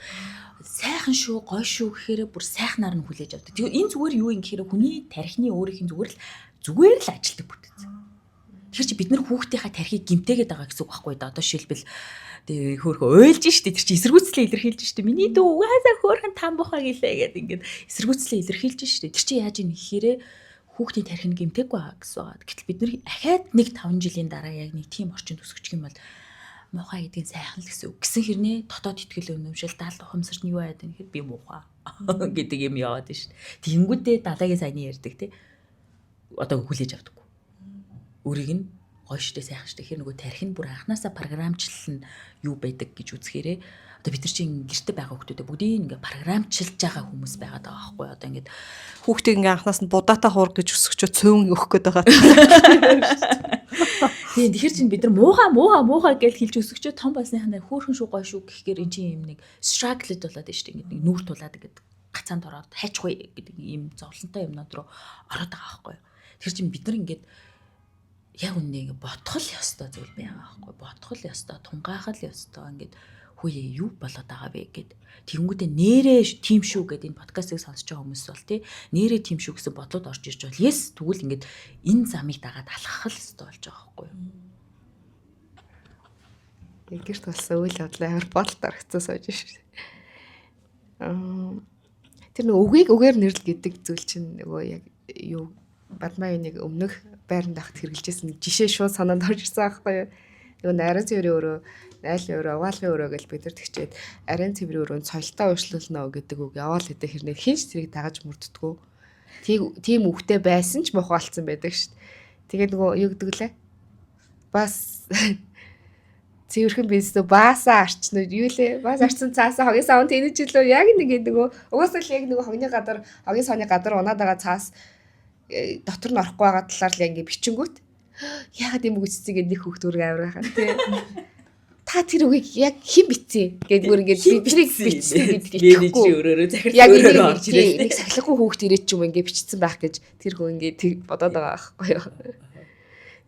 Сайхан шүү, гоё шүү гэхээр бүр сайхнаар нь хүлээж авдаг. Тэгээ энэ зүгээр юу юм гэхээр хүний тархины өөрийнх нь зүгээр л ажилтдаг бүтэц. Тэгэхээр чи бид нар хүүхдийнхаа тархийг гимтээгээд байгаа гэсэн үг байхгүй да. Одоо шилбэл тэгээ хөөхөн уйлж штэ тэр чи эсэргүүцлээ илэрхийлж штэ. Миний дүү угаасаа хөөхөн там бухаа гэлээ гэд ингээд эсэргүүцлээ илэрхийлж штэ. Тэр чи яаж юм гэхээр хүүхдийн тархийг гимтээгүй байгаа гэсэн байгаа. Гэтэл бид нар ахаад нэг 5 жилийн дараа яг нэг тийм орчинд өсгөчих юм бол муухай гэдгийг сайхан л гэсэн үг. Гэсэн хэрнээ дотоод итгэл үнэмшил даал ухамсарт нь юу яадаг гэхээр би муухай гэдэг юм яваад шүү дээ. Тэнгүүдээ далаагийн сайны ярьдаг те. Одоо хүлээж авдаггүй. Өөрийг нь гоё штэ сайхан штэ гэхээр нөгөө тархи нь бүр анханасаа програмчлал нь юу байдаг гэж үзэхээрээ одоо бид нар чинь гэрте байгаа хүмүүсээ бүгдийг ингээ програмчилж байгаа хүмүүс байгаад байгаа байхгүй одоо ингээд хүүхдийг ингээ анханаас нь будаатай хуург гэж өсгөчөө цөөн өгөх гээд байгаа. Тийм тэгэхээр чинь бид нар муухай муухай муухай гэж хэлж өсгөчөө том болсныхаа хөөрхөн шүү гоё шүү гэхээр эн чинь юм нэг struggle болоод байна шүү дээ. Ингээд нэг нүүр тулаад ингээд гацаанд ороод хайчихгүй гэдэг ийм зовлонтой юмнууд руу ороод байгаа байхгүй юу. Тэр чинь бид нар ингээд яг үнэ ингээд ботхол ёстой зүйл байгаа байхгүй. Ботхол ёстой, тунгаахал ёстой ингээд хүүе юу болоод байгаа вэ гэд. Тэгэнгүүтээ нэрээ тийм шүү гэд энэ подкастыг сонсож байгаа хүмүүс бол тий нэрээ тийм шүү гэсэн бодлоод орж ирж бол yes тэгвэл ингээд энэ замыг дагаад алхах л ёстой болж байгаа байхгүй юу. Гэрт болсон үйл явдал амар бодолд орогдсон сууж шээ. Тэр нэг үгийг үгээр нэрлэл гэдэг зүйл чинь нөгөө яг юу Бадмаа нэг өмнөх байранд байхад хэрэглэжсэн жишээ шууд санаанд орж ирсэн аахгүй юу. Нөгөө нарийн цэврийн өрөө, айлын өрөө, угаалгын өрөө гэж бид нар тэгчээд нарийн цэврийн өрөөнд соёлтой уушлуулна гэдэг үг яваал хэдэ хэрнээ хинч тэрийг дагаж мөрддгүү. Тийм үгтэй байсан ч мохоолцсон байдаг шүү дээ. Тэгээд нөгөө юу гэдэг лээ? Бас цэвэрхэн бизнес баасаа арчна юу лээ? Бас арчсан цаасаа хогийн савн тэнэж илүү яг нэг нөгөө угаасаа л яг нөгөө хогны гадар хогийн савны гадар унаад байгаа цаас дотор нь орохгүй байгаа талаар л ингээ бичингүүт яагаад юм үг бичсэн гэдэг нэг хүүхд бүр амар байхаа тий. Та тэр үгийг яг хэн бичсэн гэд бүр ингээд биднийг бичсэн гэдгийг итгэхгүй. Өөрөөрөө захирал өөрөөрөө орж ирээ. Нэг сахилахгүй хүүхд ирээд ч юм ингээ бичсэн байх гэж тэр хүн ингээ бодоод байгаа байхгүй юу.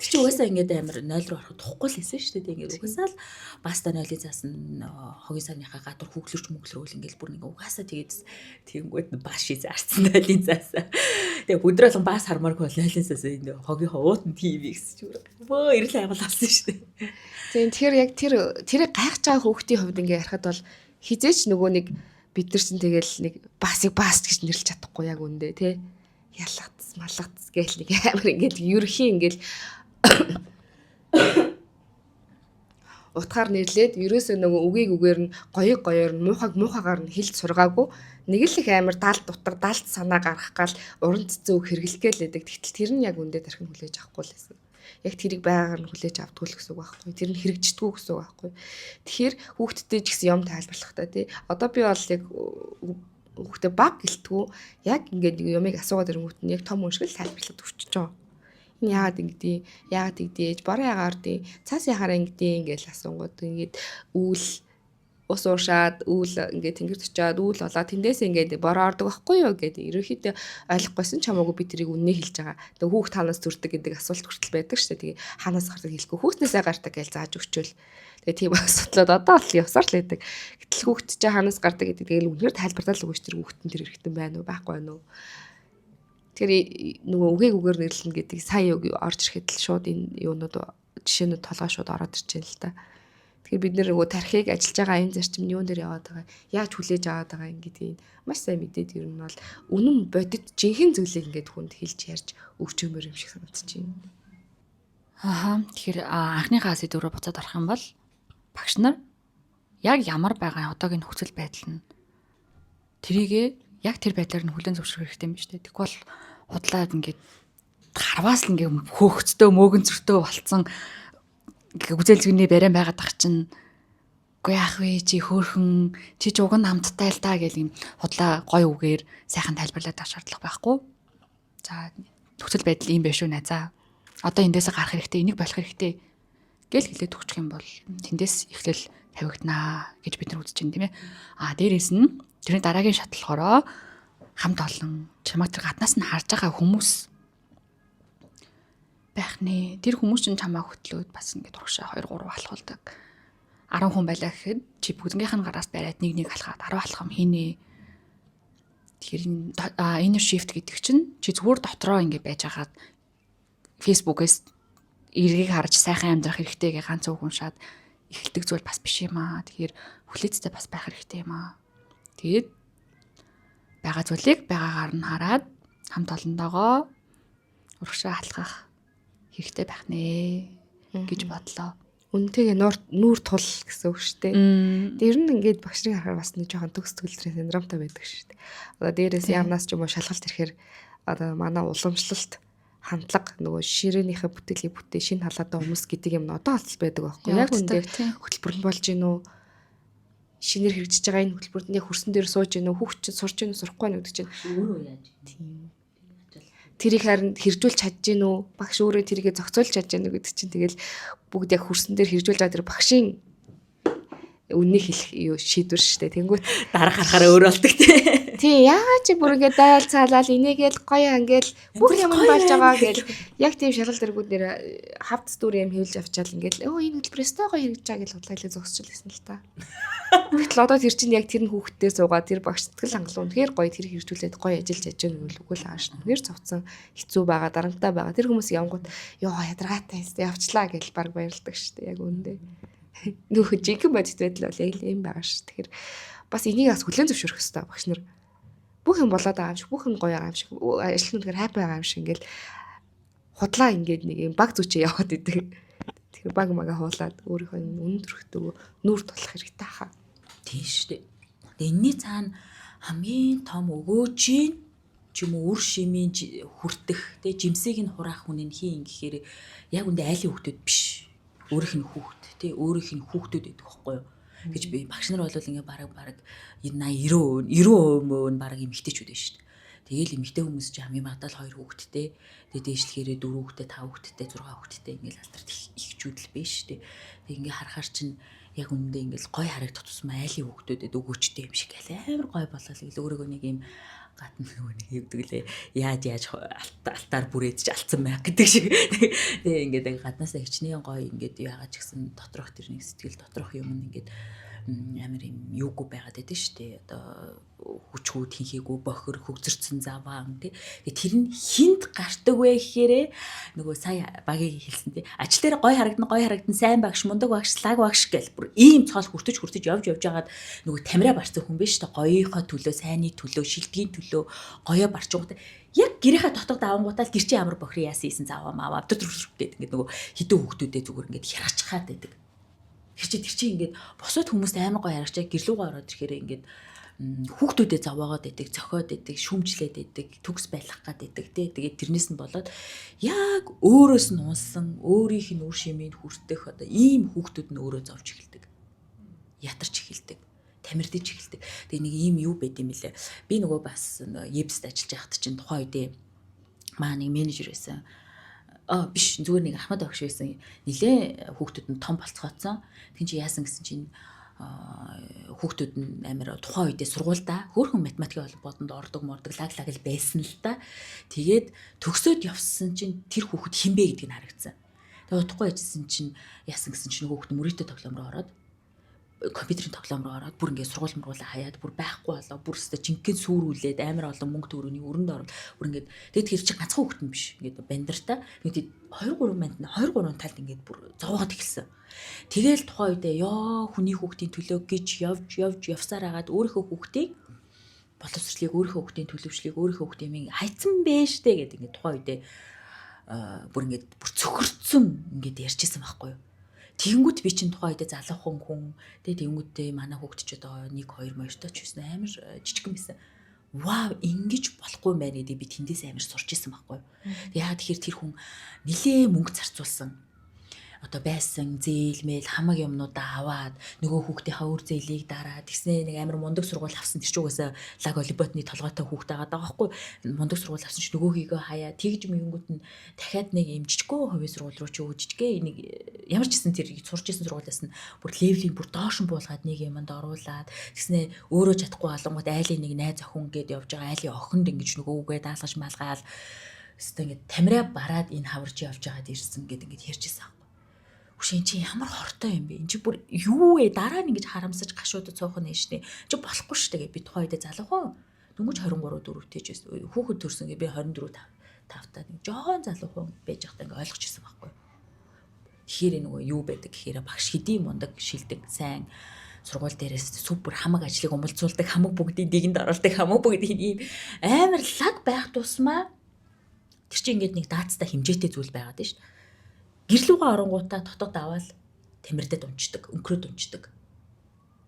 Тэр чинь угаасаа ингээд амар 0 руу ороход тухгүй л хэлсэн шүү дээ. Ингээд угаасаа л баста 0-ийн цаас нь хогийн савныхаа гадуур хүүглэрч мүглэрүүл ингээд бүр нэг угаасаа тэгээд тэгэнгүүт бас шийз арцсан 0-ийн цаас. Тэгээ өдөр болгон бас хармааргүй бол 0-ийн цаас энэ хогийнхоо уутан ТV гэсэн чи бүр бөө эрэл айгуул авсан шүү дээ. Тийм тэгэхээр яг тэр тэрийг гайхаж байгаа хүүхдийн хувьд ингээд ярихад бол хизээч нөгөө нэг бид нар чинь тэгэл нэг басыг бас гэж нэрлэж чадахгүй яг үндэ тий. Ялгац малгац гээл нэг амар ингээд ерхий ингээд утгаар нэрлээд ерөөсөө нөгөө үгийг үгээр нь, гоёг гоёор нь, муухайг муухайгаар нь хэлж сургаагүй нэг л их амар далд утга, далд санаа гаргах гал уран цэцэн үг хэрэглэх гээл байдаг. Тэгтэл тэр нь яг үндэ тархин хүлээж авахгүй л байсан. Яг тэрийг байгаагаар нь хүлээж авдаггүй л гэсэн үг байхгүй. Тэр нь хэрэгждэггүй гэсэн үг байхгүй. Тэгэхээр хүүхдтэй ч гэсэн юм тайлбарлах та тий. Одоо би бол яг хүүхдээ баг гэлтгүү яг ингээд нэг юмыг асуугаад ирэнгүүт нь яг том хүн шиг л тайлбарлаад өгчөж байгаа. Энэ яагаад ингэдий? Яагаад тэгдий? Ээж бороо яагаад ордیں۔ Цаас яхаараа ингэдий ингээл асуунгууд ингээд үүл ус уушаад үүл ингээд тэнгэрт очиад үүл болоод тэндээс ингээд бороо ордог байхгүй юу гэдэг ерөнхийдөө ойлгохгүйсэн ч хамаагүй би тэрийг үннээ хэлж байгаа. Тэгээ хүүхд танаас зүрдэг гэдэг асуулт хүртэл байдаг шүү дээ. Тэгээ хаанаас гардаг хэлэхгүй хүүхднээсээ гардаг гэж зааж өгчөөл. Тэгээ тийм асуудлууд одоо л явсаар л байдаг. Гэтэл хүүхд чинь хаанаас гардаг гэдэг тэгэл үнэхээр тайлбарлаад өгөөч, тэр хүүхд нь тэр хэрэгтэй байна уу, байхгүй байна уу. Тэгэхээр нөгөө үгийг үгээр нэрлэнэ гэдэг сая юу орж ирэхэд л шууд энэ юунууд, жишээнүүд толгой шууд ороод ирж байна л та. Тэгэхээр бид нөгөө тархийг ажиллаж байгаа энэ зарчим нь юун дээр яваад байгаа, яаж хүлээж аваад байгаа юм гэдгийг маш сайн мэдээд ер нь бол үнэн бодит жинхэнэ зүйлийг ингээд хүнд хэлж ярьж өгчөөмөр юм шиг санагдчихэв. Аха. Тэгэхээр анхныхаа сэдв рүү буцаад орох юм бол багш нар яг ямар байгаа одоогийн нөхцөл байдал нь тэрийгээ яг тэр байдлаар нь хүлээн зөвшөөрөх хэрэгтэй юм биш үү? Тэгэхгүй бол худлаа ингээд харваас л ингээд хөөгцтэй мөөгөнцөртөө болцсон ингээ гүзэл згүний бариан байгаад ах чинь үгүй яах вэ, чи хөөхөн, чи ч уг нь хамттай л та гэл юм худлаа гой үгээр сайхан тайлбарлаад авах шаардлага байхгүй. За, нөхцөл байдал ийм байх шүү, найзаа. Одоо эндээсээ гарах хэрэгтэй, энийг болох хэрэгтэй гэл хэлээд өгчих юм бол тэндээс эхлэл тавигданаа гэж бид нар үзэж байна, тийм ээ. А дээрээс нь тэрний дараагийн шат болохоор хамт олон чамайг тэр гаднаас нь харж байгаа хүмүүс байх нэ. Тэр хүмүүс чинь чамайг хөтлөөд бас ингээд урагшаа 2 3 алхуулдаг. 10 хүн байлаа гэхэд чи бүгднийх нь гараас бариад нэг нэг алхаад 10 алхам хийнэ. Тэгэхээр энэ inner shift гэдэг чинь чи зүгээр дотроо ингээд байж хагаад Facebook-ээс эргийг харж сайхан амьдрах хэрэгтэй гэ ганц үг уншаад эхэлдэг зүйл бас биш юм аа. Тэгэхээр хүлээцтэй бас байх хэрэгтэй юм аа. Тэгээд байгаа зүйлийг байгаагаар нь хараад хамт олонтойгоо урагшаа алхах хэрэгтэй байх нэ гэж бодлоо. Үнтэйгээ нүүр тул гэсэн үг шүү дээ. Тэр нь ингээд багш нарыг харахаар бас нэг жоохон төгс төгөлдрийн синдромтой байдаг шүү дээ. Одоо дээрээс яамнаас ч юм уу шалгалт ирэхээр одоо манай уламжлалт хандлага, нөгөө ширээнийхээ бүтээлийг бүтээ шинэ халаатай хүмүүс гэдэг юм нь одоо болтол байдаг байхгүй. Яг үндэ хөтөлбөр нь болж гин үү? Шинээр хэрэгжиж байгаа энэ хөтөлбөрт яг хөрсөн дээр сууж гин үү? Хүүхд чинь сурч гин үү, сурахгүй нь гэдэг чинь. Өөрөө яаж тийм. Тэрийг харин хэрэгжүүлж чадж гин үү? Багш өөрөө тэрийгэ зохицуулж чадж гин үү гэдэг чинь тэгэл бүгд яг хөрсөн дээр хэрэгжүүлж байгаа тэр багшийн үннийг хэлэх юу шийдвэр шүү дээ. Тэнгүүт дараа харахаараа өөр болдог тий. Тий, яагаад чи бүр ингээд дайл цаалал инээгээл гоё ингээл бүх юм болж байгаа гэл яг тийм шалгалт эргүүд нэр хавц дүр юм хэвлж авчаал ингээл өө энэ хөтөлбөр өстой гоё хэрэгжиж байгаа гэл худлаа хэлээ зогсчихл гэсэн л та. Гэтэл одоо тэр чинь яг тэр нь хүүхдтэй суугаа тэр багш сэтгэл хангалуун үнэхээр гоё тэр хэрэгжүүлээд гоё ажиллаж яаж байгаа нь үгүй л ааш. Үнэхээр цовцсон хэцүү байгаа, дарамттай байгаа. Тэр хүмүүс явангууд ёо ядаргаатай юм явчлаа гэл баг баярлдаг шүү дээ яг үүндээ. Нөхө жинхэнэ бодит байдал бол яг л юм байгаа ш. Тэгэхээр бас энийг бас хүлээн зөвшөөрөх хэрэгтэй багш нар. Бүх юм болоод байгаа юм шиг, бүх юм гоё байгаа юм шиг, ажил нь үнэхээр хайп байгаа юм шиг ингээл худлаа ингээд нэг юм баг зүчээ яваад идэг. Тэгэхээр баг мага хуулаад өөрийнхөө үнэн төрхтөө нүүр тулах хэрэгтэй хаа. Тийм шүү дээ. Тэгээ энэний цаана хамгийн том өгөөжийн ч юм уу үр шимийн хүртэх тэ жимсийг нь хураах хүн нь хин гэхээр яг үндэ айлын хүүхдүүд биш. Өөрийнх нь хүүхд тий, өөрийнх нь хүүхдүүд байдаг байхгүй юу гэж би багш нар бол ингээ бараг 80 90% 90% нь бараг эмэгтэйчүүд байна шүү дээ. Тэгээл эмэгтэй хүмүүс чинь хамгийн багадаа л 2 хүүхэдтэй. Тэгээ дээшлэхээрээ 4 хүүхэдтэй, 5 хүүхэдтэй, 6 хүүхэдтэй ингээл алдарт ихчүүд л биш шүү дээ. Тэг ингээ харахаар чинь яг үнэндээ ингээл гой харагдах тусмаа айлын хүүхдүүдэд өгөөчтэй юм шиг амар гой болол ингээл өөрөөгөө нэг юм гадна нөгөө нэг юм гэдэг лээ. Яаж яаж алтаар бүрээд ч алдсан байх гэдэг шиг. Тэгээ ингээд гаднаасаа хичнээн гоё ингээд яагаад ч гэсэн доторх тэр нэг сэтгэл доторх юм ингээд амар юм юугүй байгаад байдаг шүү дээ. Одоо хүчгүй тэнхээгүй бохир хөгзөрцөн заваан тий. Тэгээ тэр нь хинт гардаг вэ гэхээрээ нөгөө сая багийг хэлсэн тий. Ажил дээр гой харагдан, гой харагдан, сайн багш, мундаг багш, лаг багш гэл бүр ийм цол хүртэж хүртэж явж явж байгаад нөгөө тамираа барцсан хүн биш үү? Гоёынхоо төлөө, сайнны төлөө, шилдгийн төлөө гоёо барчгуудаа яг гэрийнхээ дотоод давангуудаа л гэр чи ямар бохир яасан ийсэн заваа маваа тэр гэдэг ингээд нөгөө хідэн хүүхдүүдээ зүгээр ингээд хяргачихаад байдаг. Тэр чи ингээд бусад хүмүүст амар гоё харагчаа гэрлүүгээ ороод ирэхээр ингээд хүүхдүүдэд зовоогоод идэг, зохиод идэг, шүмжлээд идэг, төгс байлгах гад идэг те. Тэгээд тэрнээс нь болоод яг өөрөөс нь унсан, өөрийнх нь үр шимийг хүртэх одоо ийм хүүхдүүд нь өөрөө зовж эхэлдэг. Ятарч эхэлдэг, тамирдаж эхэлдэг. Тэгээ нэг ийм юу байд юм лээ. Би нөгөө бас Ебст ажиллаж байхад чинь тухайн үедээ маа нэг менежер байсан. Биш, зүгээр нэг Ахмад багш байсан. Нилээ хүүхдүүд нь том болцгооцсон. Тэгин чи яасан гэсэн чинь хүүхдүүд нь амар тухайн үедээ сургуульдаа хөөрхөн математикийн холбоотонд ордог мордог лаг лаг л байсан л та. Тэгээд төгсөөд явсан чинь тэр хүүхэд хин бэ гэдгийг нь харагдсан. Тэгээд удахгүй яжсэн чинь яасан гэсэн чинь хүүхэд мөрөөдөө тоглоом руу ороод, компьютерийн тоглоом руу ороод, бүр ингээд сургууль мургуулаа хаяад бүр байхгүй болоо, бүр өстө жинхэнэ сүрүүлээд амар олон мөнгө төгрөний өрөнд ороод бүр ингээд. Тэгээд тэр чинь ганцхан хүүхэд нь биш, ингээд бандартай. Тэгээд 2 3 манд 2 3 талд ингээд бүр зовоогоод эхэлсэн. Тэгээл тухайн үедээ ёо хүний хүүхдийн төлөө гэж явж явж явсаар хагаад өөрийнхөө хүүхдийг боловсрлыг, өөрийнхөө хүүхдийн төлөвшлийг, өөрийнхөө хүүхдийн юм хайцсан бэ штэ гэдэг ингээд тухайн үедээ бүр ингээд бүр цөхөрцөн ингээд ярьжсэн байхгүй юу. Тэгэнгүүт би чинь тухайн үедээ залуухан хүн, тэгээ тэгэнгүүтээ манай хүүхд ч одоо 1 2 моёртой ч байсан, амар жижигхэн байсан. Вау, ингэж болохгүй юм байна гэдгийг би тэндээс амар сурч исэн байхгүй юу. Тэг яагаад тэгэхээр тэр хүн нилээ мөнгө зарцуулсан. Одоо байсан зээл мэйл хамаг юмнуудаа аваад нөгөө хүүхдийнхаа үр зээлийг дараад тэгснээ нэг амар мундаг сургууль авсан. Тэр чинь угаасаа лаг олимпиадны толгойтой хүүхд байгаа даа байхгүй. Мундаг сургууль авсан чи нөгөөхийгөө хаяа тэгж мэгэнгүүт нь дахиад нэг юм жижиггүй хувийн сургууль руу чи жижиггээ нэг ямар ч гэсэн тэр сурч исэн сургуулиас нь бүр левелийн бүр доош нь буулгаад нэг юмд оруулаад тэгснээ өөрөө чадахгүй болонгууд айлын нэг найз охин гээд явж байгаа айлын охинд ингэж нөгөө үгээ даалгаж малгаал өстө ингэ тамираа бараад энэ хаварч явж байгаад ирсэн гэд ингэж ярьж исэн. Үгүй эн чи ямар хортой юм бэ? Эн чи бүр юу вэ? Дараа нь ингэж харамсаж гашуудад суух нь шнэ. Чи болохгүй шүү дээ. Би тухайн үедээ залуухан. Дөнгөж 23 4-тэй ч байсан. Хүүхэд төрсөн гэ би 24 5 таа нэг жохон залуухан байж байхдаа ингэ ойлгож ирсэн байхгүй. Тэгэхээр нөгөө юу байдаг гэхээр багш хэдийн мундаг шилдэг сайн сургууль дээрээс супер хамаг ажлыг умалцуулдаг, хамаг бүгдийн дэгэнд оруулдаг, хамаг бүгдийн ийм амар лаг байх тусмаа тэр чинь ингээд нэг даацтай хэмжээтэй зүйл байгаад байна шүү дээ. Гэрлүүгээ оронгуудаа дотоод аваад тамирдад унцдаг, өнкрөөд унцдаг.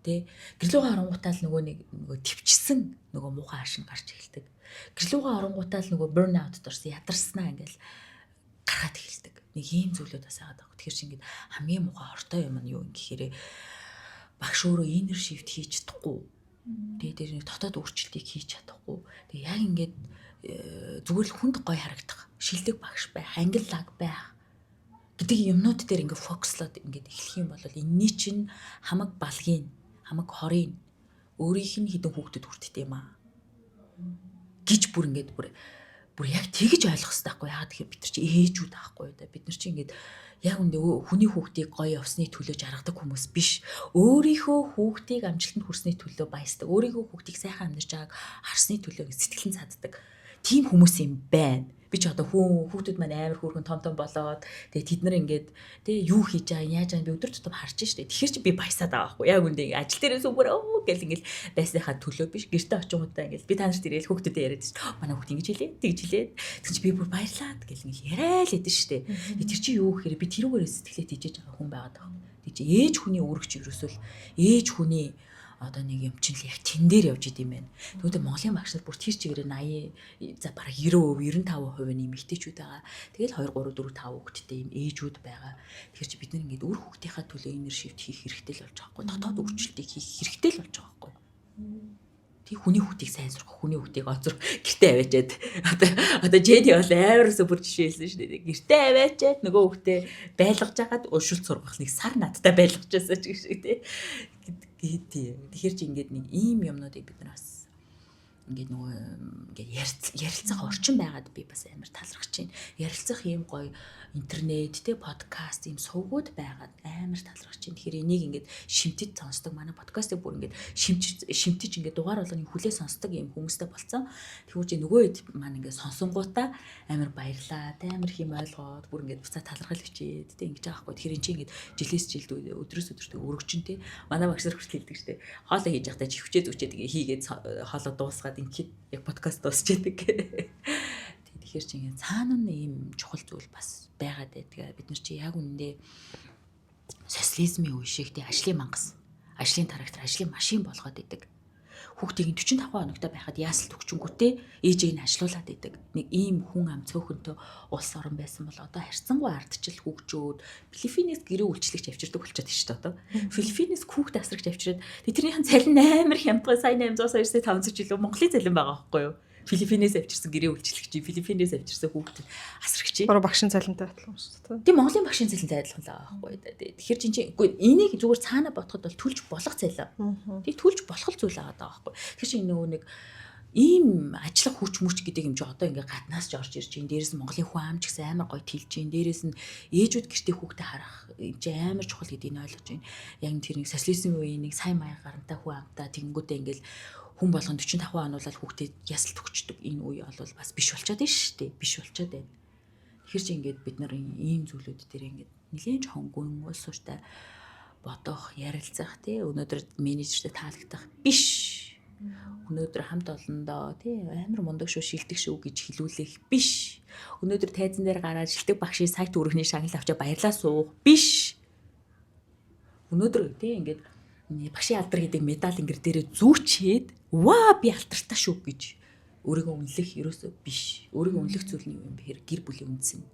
Тэ? Гэрлүүгээ оронгуудаа л нөгөө нэг нөгөө төвчсөн нөгөө муухай хашин гарч эхэлдэг. Гэрлүүгээ оронгуудаа л нөгөө burn out дорсон, ядарснаа ингээл гаргаад эхэлдэг. Нэг ийм зүйлүүд бас байгаа даа. Тэгэхээр чи ингээд хамгийн муухай хортой юм нь юу юм гэхээр багш өөрөө inner shift хийж чадахгүй. Тэгээ тэр нэг дотоод өөрчлөлтийг хийж чадахгүй. Тэгээ яг ингээд зүгээр л хүнд гой харагдах, шилдэг багш байх, ангил лаг байх гэдэг юмнууд дээр ингээ фокуслоод ингээд эхлэх юм бол энэний чинь хамаг балгийн, хамаг хорын өөрийнх нь хідэн хүүхдэд хүртдэг юм аа гэж бүр ингээд бүр яг тэгж ойлгох хэрэгтэй байхгүй. Яагаад тэгэхээр бид нар чи ээжүүд аахгүй да. Бид нар чи ингээд яг үндэ хүний хүүхдийг гоё явсны төлөө жаргадаг хүмүүс биш. Өөрийнхөө хүүхдийг амжилтанд хүрсний төлөө баясдаг. Өөрийнхөө хүүхдийг сайхан амьдарч байгааг харсны төлөө сэтгэлэн цаддаг. Тийм хүмүүс юм байна. Би ч одоо хүүхдүүд маань амар хөөрхөн том том болоод тэгээ тэд нар ингээд тэгээ юу хийж байгаа, яаж байгаа би өдөр тутам харж штэ. Тэгэхээр чи би баясаад байгаа байхгүй. Яг үндэ ажил дээрээ сүмөр өө гэл ингээд байсныхаа төлөө биш. Гэртээ очингуудаа ингээд би та нарт ирээл хүүхдүүдэд яриад штэ. Манай хүүхд ингэж хэлээ, тэгж хэлээ. Тэг чи би бүр баярлаад гэл ингээд яриа л хэдэн штэ. Тэр чи юу гэхээр би тэрүүгээрээ сэтгэлээ тийжээж байгаа хүн байгаад байгаа. Тэг чи ээж хүний үүрэг чи ерөөсөө л ээж хүний одоо нэг юм чинь л яг тэн дээр явж идэм байх. Тэгвэл Монголын багш нар бүр тэр чигээрээ 80 за бараг 90%, 95% нь эмэгтэйчүүд байгаа. Тэгэл 2 3 4 5 хүүхэдтэй юм ээжүүд байгаа. Тэгэхээр чи бид нар ингээд үр хүүхдийнхаа төлөө inner shift хийх хэрэгтэй л болж байгаа байхгүй. Дотоод өөрчлөлтийг хийх хэрэгтэй л болж байгаа байхгүй. Тэг хүний хүүхдийг сайн сурах, хүний хүүхдийг оцрох гэртээ аваачаад одоо Дженни бол амар супер жишээ хэлсэн шүү дээ. Гэртээ аваачаад нөгөө хүүхдээ байлгаж хагаад уншилт сургах нэг сар надтай байлгаж байсан ч гэх шиг тий. Тэгэхээр чи ингээд нэг ийм юмнуудыг бид нар бас ингээд нөгөө ингээд ярилцах орчин байгаад би бас амар талархаж байна. Ярилцах ийм гоё интернет те подкаст ийм сувгууд байгаад амар талархаж байна. Тэгэхээр энийг ингээд шимтэж сонсдог, манай подкастыг бүр ингээд шимтэж ингээд дугаар болгоныг хүлээ сонсдог ийм хүмүүстэй болцсон. Тэгвэл чи нөгөө хэд маань ингээд сонсонгуудаа амар баярлаа, амар их юм ойлгоод бүр ингээд буцаа талархал бичээд те ингэж байгаа байхгүй. Тэгэхээр эн чинь ингээд жилээс жилд өдрөөс өдөрт өргөжин те. Манай багш нар хүртэл хэлдэг штэ. Хоолоо хийж явахдаа чихвчээ зүчээд ингээ хийгээд хоолоо дуусгаад ингээд яг подкаст дуусчихэд. Тэгэхээр чи ингээд цаана нь ийм чухал зүйл бас байгаад байдаг. Бид нар чи яг үнэндээ Социализмын үе шиг тий ажлын мангас, ажлын трактор, ажлын машин болгоод идэг. Хүүхдийг 45 хоногтой байхад яасал төгчөнгүүтээ ээжийг нь ажилуулад идэг. Нэг ийм хүн ам цөөхөнтэй улс орон байсан бол одоо харьцангуй ардчил хөгжөөд Филиппинээс гэрээ үйлчлэгч авчирдаг болчиход шүү дээ одоо. Филиппинээс хүүхд асрагч авчираад тэрнийхэн цалин амар хямдхан сая 802 500 жилүү Монголын цалин байгаа байхгүй юу? Филиппинээс авчирсан гэрээ үйлчлэгч, Филиппинээс авчирсан хүүхд асрагч. Бараг багшин цалинтай адилхан шүү дээ. Тийм Монголын багшин цалинтай адилхан л байгаа байхгүй юу. Тэгэхээр чинь үгүй энийг зүгээр цаана бодоход бол төлж болох цалин. Тэг төлж болох зүйл байгаа даа байхгүй. Тэр чинь нөгөө нэг ийм ажиллах хүч мөч гэдэг юм чи одоо ингээ гаднаас ч орж ирж байна. Дээрээс нь Монголын хүн ам ч гэсэн амар гоё тэлж байна. Дээрээс нь ээжүүд гэртээ хүүхдээ харах юм чи амар чухал гэдгийг ойлгож байна. Яг тэр нэг социализмын үеийн нэг сайн маяг гарантай хүн амтай тэгэнгүүтээ ингээл хүн болгон 45 онуулаад хүүхдээ ясал төгчдөг энэ үе бол бас биш болчиход байна шүү дээ. Биш болчиход байна. Тэгэхээр чи ингээд бид нар ийм зүйлүүд дээр ингээд нэлээд жоохон гүн улс ууртай бодох, ярилцах тий өнөөдөр менежертэй таалагдах биш. Өнөөдөр хамт олондоо тий амар мундаг шүү, шилдэг шүү гэж хэлүүлэх биш. Өнөөдөр тайзан дээр гараад шилдэг багшийн сайт өргөний шагнал авчаа баярлаа суух биш. Өнөөдөр тий ингээд багшийн алдар гэдэг медаль ингэр дээрээ зүүчээд ваа би алдартай шүү гэж өөрийгөө үнэлэх ерөөсөө биш. Өөрийгөө үнэлэх зүйл нь юу юм бэ гэхээр гэр бүлийн үндэс нь.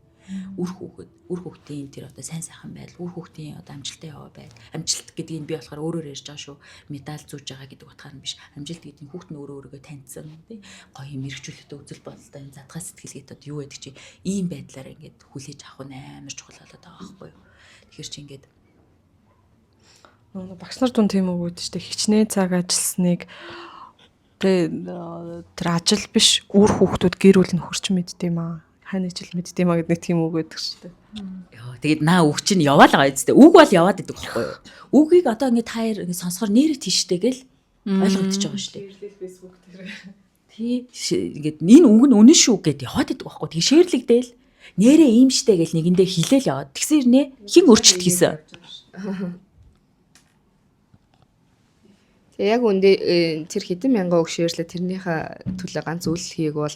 Үр хүүхэд, үр хүүхдийн тэр одоо сайн сайхан байдал, үр хүүхдийн одоо амжилттай яваа байдал. Амжилт гэдгийг би болохоор өөрөөр ярьж байгаа шүү. Медаль зүүж байгаа гэдэг утгаар нь биш. Амжилт гэдэг нь хүүхд нь өөрөө өөрийгөө таньсан, тий. Гоё юм мэрэгжүүлэлттэй үзэл бодолтой юм задгай сэтгэлгээтэй одоо юу гэдэг чи ийм байдлаар ингээд хүлээж авах нь амар чухал болоод байгаа байхгүй юу. Тэгэхээр чи ингээд Багш нар дунд тийм үг үүд шүү дээ. Хичнээн цаг ажилласныг тэр ажил биш үр хүүхдүүд гэр бүл нөхөр чинь мэддэг юм аа. Хань ижил мэддэг юм аа гэдэг нэг тийм үг байдаг шүү дээ. Йоо, тэгээд наа үг чинь яваал байгаа үстэй. Үг бол яваад идэг байхгүй юу? Үгийг одоо ингээд та хоёр ингээд сонсохоор нэрээ тийштэй гэл ойлгогдож байгаа шүү дээ. Facebook дээр. Тий. Ингээд энэ үг нь үнэн шүү гэд яваад идэг байхгүй. Тэгээ шеэрлэгдээл нэрээ ийм штэ гэл нэгэндээ хилээл яваад. Тэгсэн хэрнээ хин өөрчлөлт хийсэн. Тэгээ яг үндэ тэр хэдэн мянган үг шеэрлээ тэрнийхээ төлөө ганц үйл хийэг бол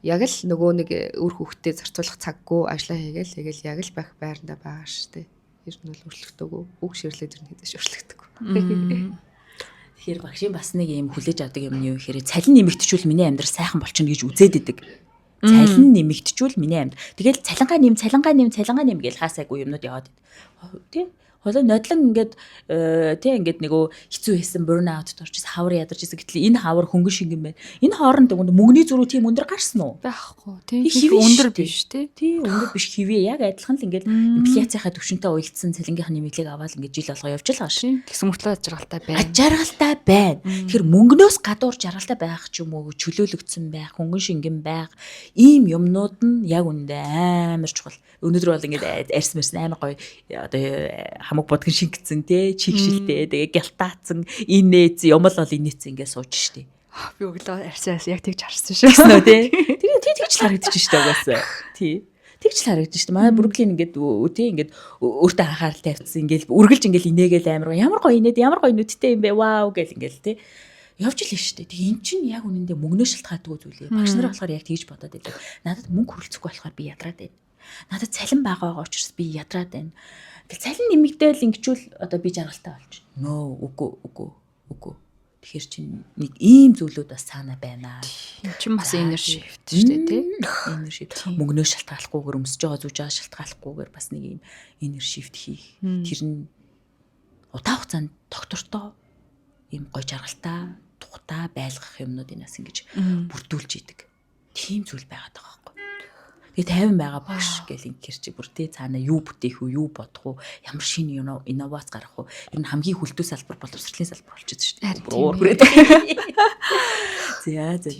яг л нөгөө нэг үр хүүхдээ зарцуулах цаггүй ажиллаа хийгээл тэгэл яг л байх байрандаа байгаа шүү дээ. Ер нь бол өөрчлөгдөөгүй. Үг шеэрлээ тэр нь хэзээ ч өөрчлөгдөөгүй. Тэгэхээр багшийн бас нэг юм хүлээж авдаг юм нь юу гэхээр цалин нэмэгдчихвэл миний амьдрал сайхан болчихно гэж үзээд идэг. Цалин нэмэгдчихвэл миний амьдрал. Тэгэл цалингаа нэм, цалингаа нэм, цалингаа нэм гэж хаасайгүй юмнууд яваад идэг. Тий? Холоо нодлон ингээд тий ингээд нөгөө хэцүү байсан burn out-д орчихсон, хавар ядарч исэн. Гэтэл энэ хавар хөнгөн шингэн байна. Энэ хооронд мөнгөний зөрүү тийм өндөр гарсан уу? Байхгүй. Тий. Өндөр биш тий. Тий, өндөр биш хэвээ. Яг адилхан л ингээд инфляцийнхаа түвшинтэй уялдсан цалингийнхаа нэмэгдлийг аваад ингээд жил болгоо явж л байгаа шин. Тэгсэн мөртлөө аж аргалтай байна. Аж аргалтай байна. Тэгэхээр мөнгнөөс гадуур жаргалтай байх ч юм уу, чөлөөлөгдсөн байх, хөнгөн шингэн байх ийм юмнууд нь яг үндэ амар чухал. Өнөөдөр бол ингээд арьс мэрсэн амар гоё одоо хамаг бодгон шингэцэн тий чигшилтэй тэгээ гялтаацсан инээц юм л бол инээц ингээд сууж штэ. Би өглөө арьсаас яг тэгж харсан шүү. Тэгсэн үү тий. Тэгээ тий тэгж л харагдчих штэ угаасаа. Тий. Тэгж л харагдчих штэ. Манай Бруклин ингээд тий ингээд өөртөө анхаарал тавьчихсан ингээд үргэлж ингээд инээгээл амар ямар гоё инээд ямар гоё нүдтэй юм бэ вау гэл ингээд тий явж л штэ. Тэг эн чинь яг үнэндээ мөнгнөө шалтгаалдгүй зүйл. Багш нар болохоор яг тэгж бодоод байдаг. Надад мөнгө хүрэлцэхгүй болохоор би ядраад байна. Надад цалин бага байгаа учраас би ядраад байна. Тэгэл цалин нэмэгдээл ингэчүүл одоо би жаргалтай болж. Нөө үгүй үгүй үгүй. Тэгэхээр чинь нэг ийм зүйлүүд бас цаана байна. Чин бас inner shift шүү дээ тий. Inner shift мөнгнөө шалтгааллахгүйгээр өмсөж байгаа зүүж байгаа шалтгааллахгүйгээр бас нэг ийм inner shift хийх. Тэр нь удаан хугацаанд доктортой ийм гой жаргалтай тухтай байлгах юмнуудыг бас ингэж бүрдүүлж идэг. Тийм зүйл байгаад байгаа байхгүй. Тэгээ 50 байгаа багш гэл ингэхэр чи бүр тий цаана юу бүтээх үү, юу бодох уу, ямар шинэ инновац гаргах уу. Ер нь хамгийн хүлдүү салбар боловсролын салбар болчиход шүү дээ. Бүр уур хүрээд. За за.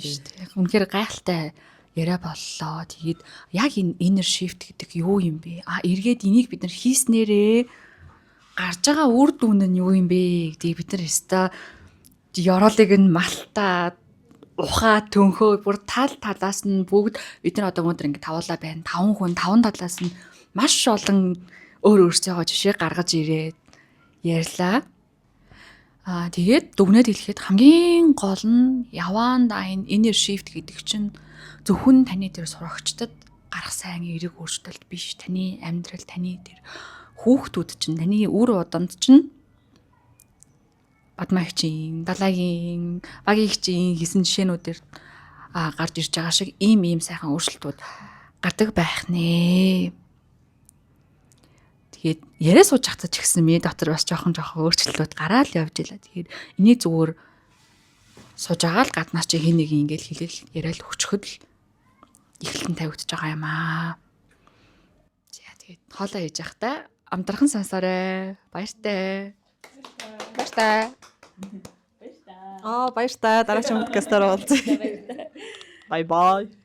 Үнэхээр гайхалтай яриа боллоо. Тэгээд яг энэ inner shift гэдэг юу юм бэ? А эргээд энийг бид нар хийснээрээ гарч байгаа үр дүн нь юу юм бэ гэдгийг бид нар өстой ёроолыг нь малтаад ухаа төнхөө бүр тал талаас нь бүгд бид нар одоо өнөөдөр ингэ тавуулаа байна. 5 хүн 5 талаас нь маш олон өөр өөрсдийнхөө жишээ гаргаж ирээд ярьлаа. Аа тэгээд дүгнээд хэлэхэд хамгийн гол нь яваандаа энэ inner shift гэдэг чинь зөвхөн таны тэр сурагчдад гарах сайн эерэг өөрчлөлт биш. Таны амьдрал, таны тэр Хүүхдүүд чинь таны үр удамд чинь Бадмагчийн, Далайгийн, Багигчийн хийсэн жишээнүүдээр гарч ирж байгаа шиг ийм ийм сайхан өөрчлөлтүүд гардаг байх нэ. Тэгээд яриа сууж хацаж ч гэсэн миний дотор бас жоохон жоохон өөрчлөлтүүд гараал явж илаа. Тэгэхээр энийг зүгээр сууж байгаа л гаднаас чи хин нэг ингээл хэлэл яриад өчөхөд л эхлэн тавигдж байгаа юм аа. За, тэгээд хоолоо хийж явахдаа амархан сонсоорой. Баяртай. Баяртай. Аа, баяртай. Дараагийн подкастаар уулзъя. Bye bye.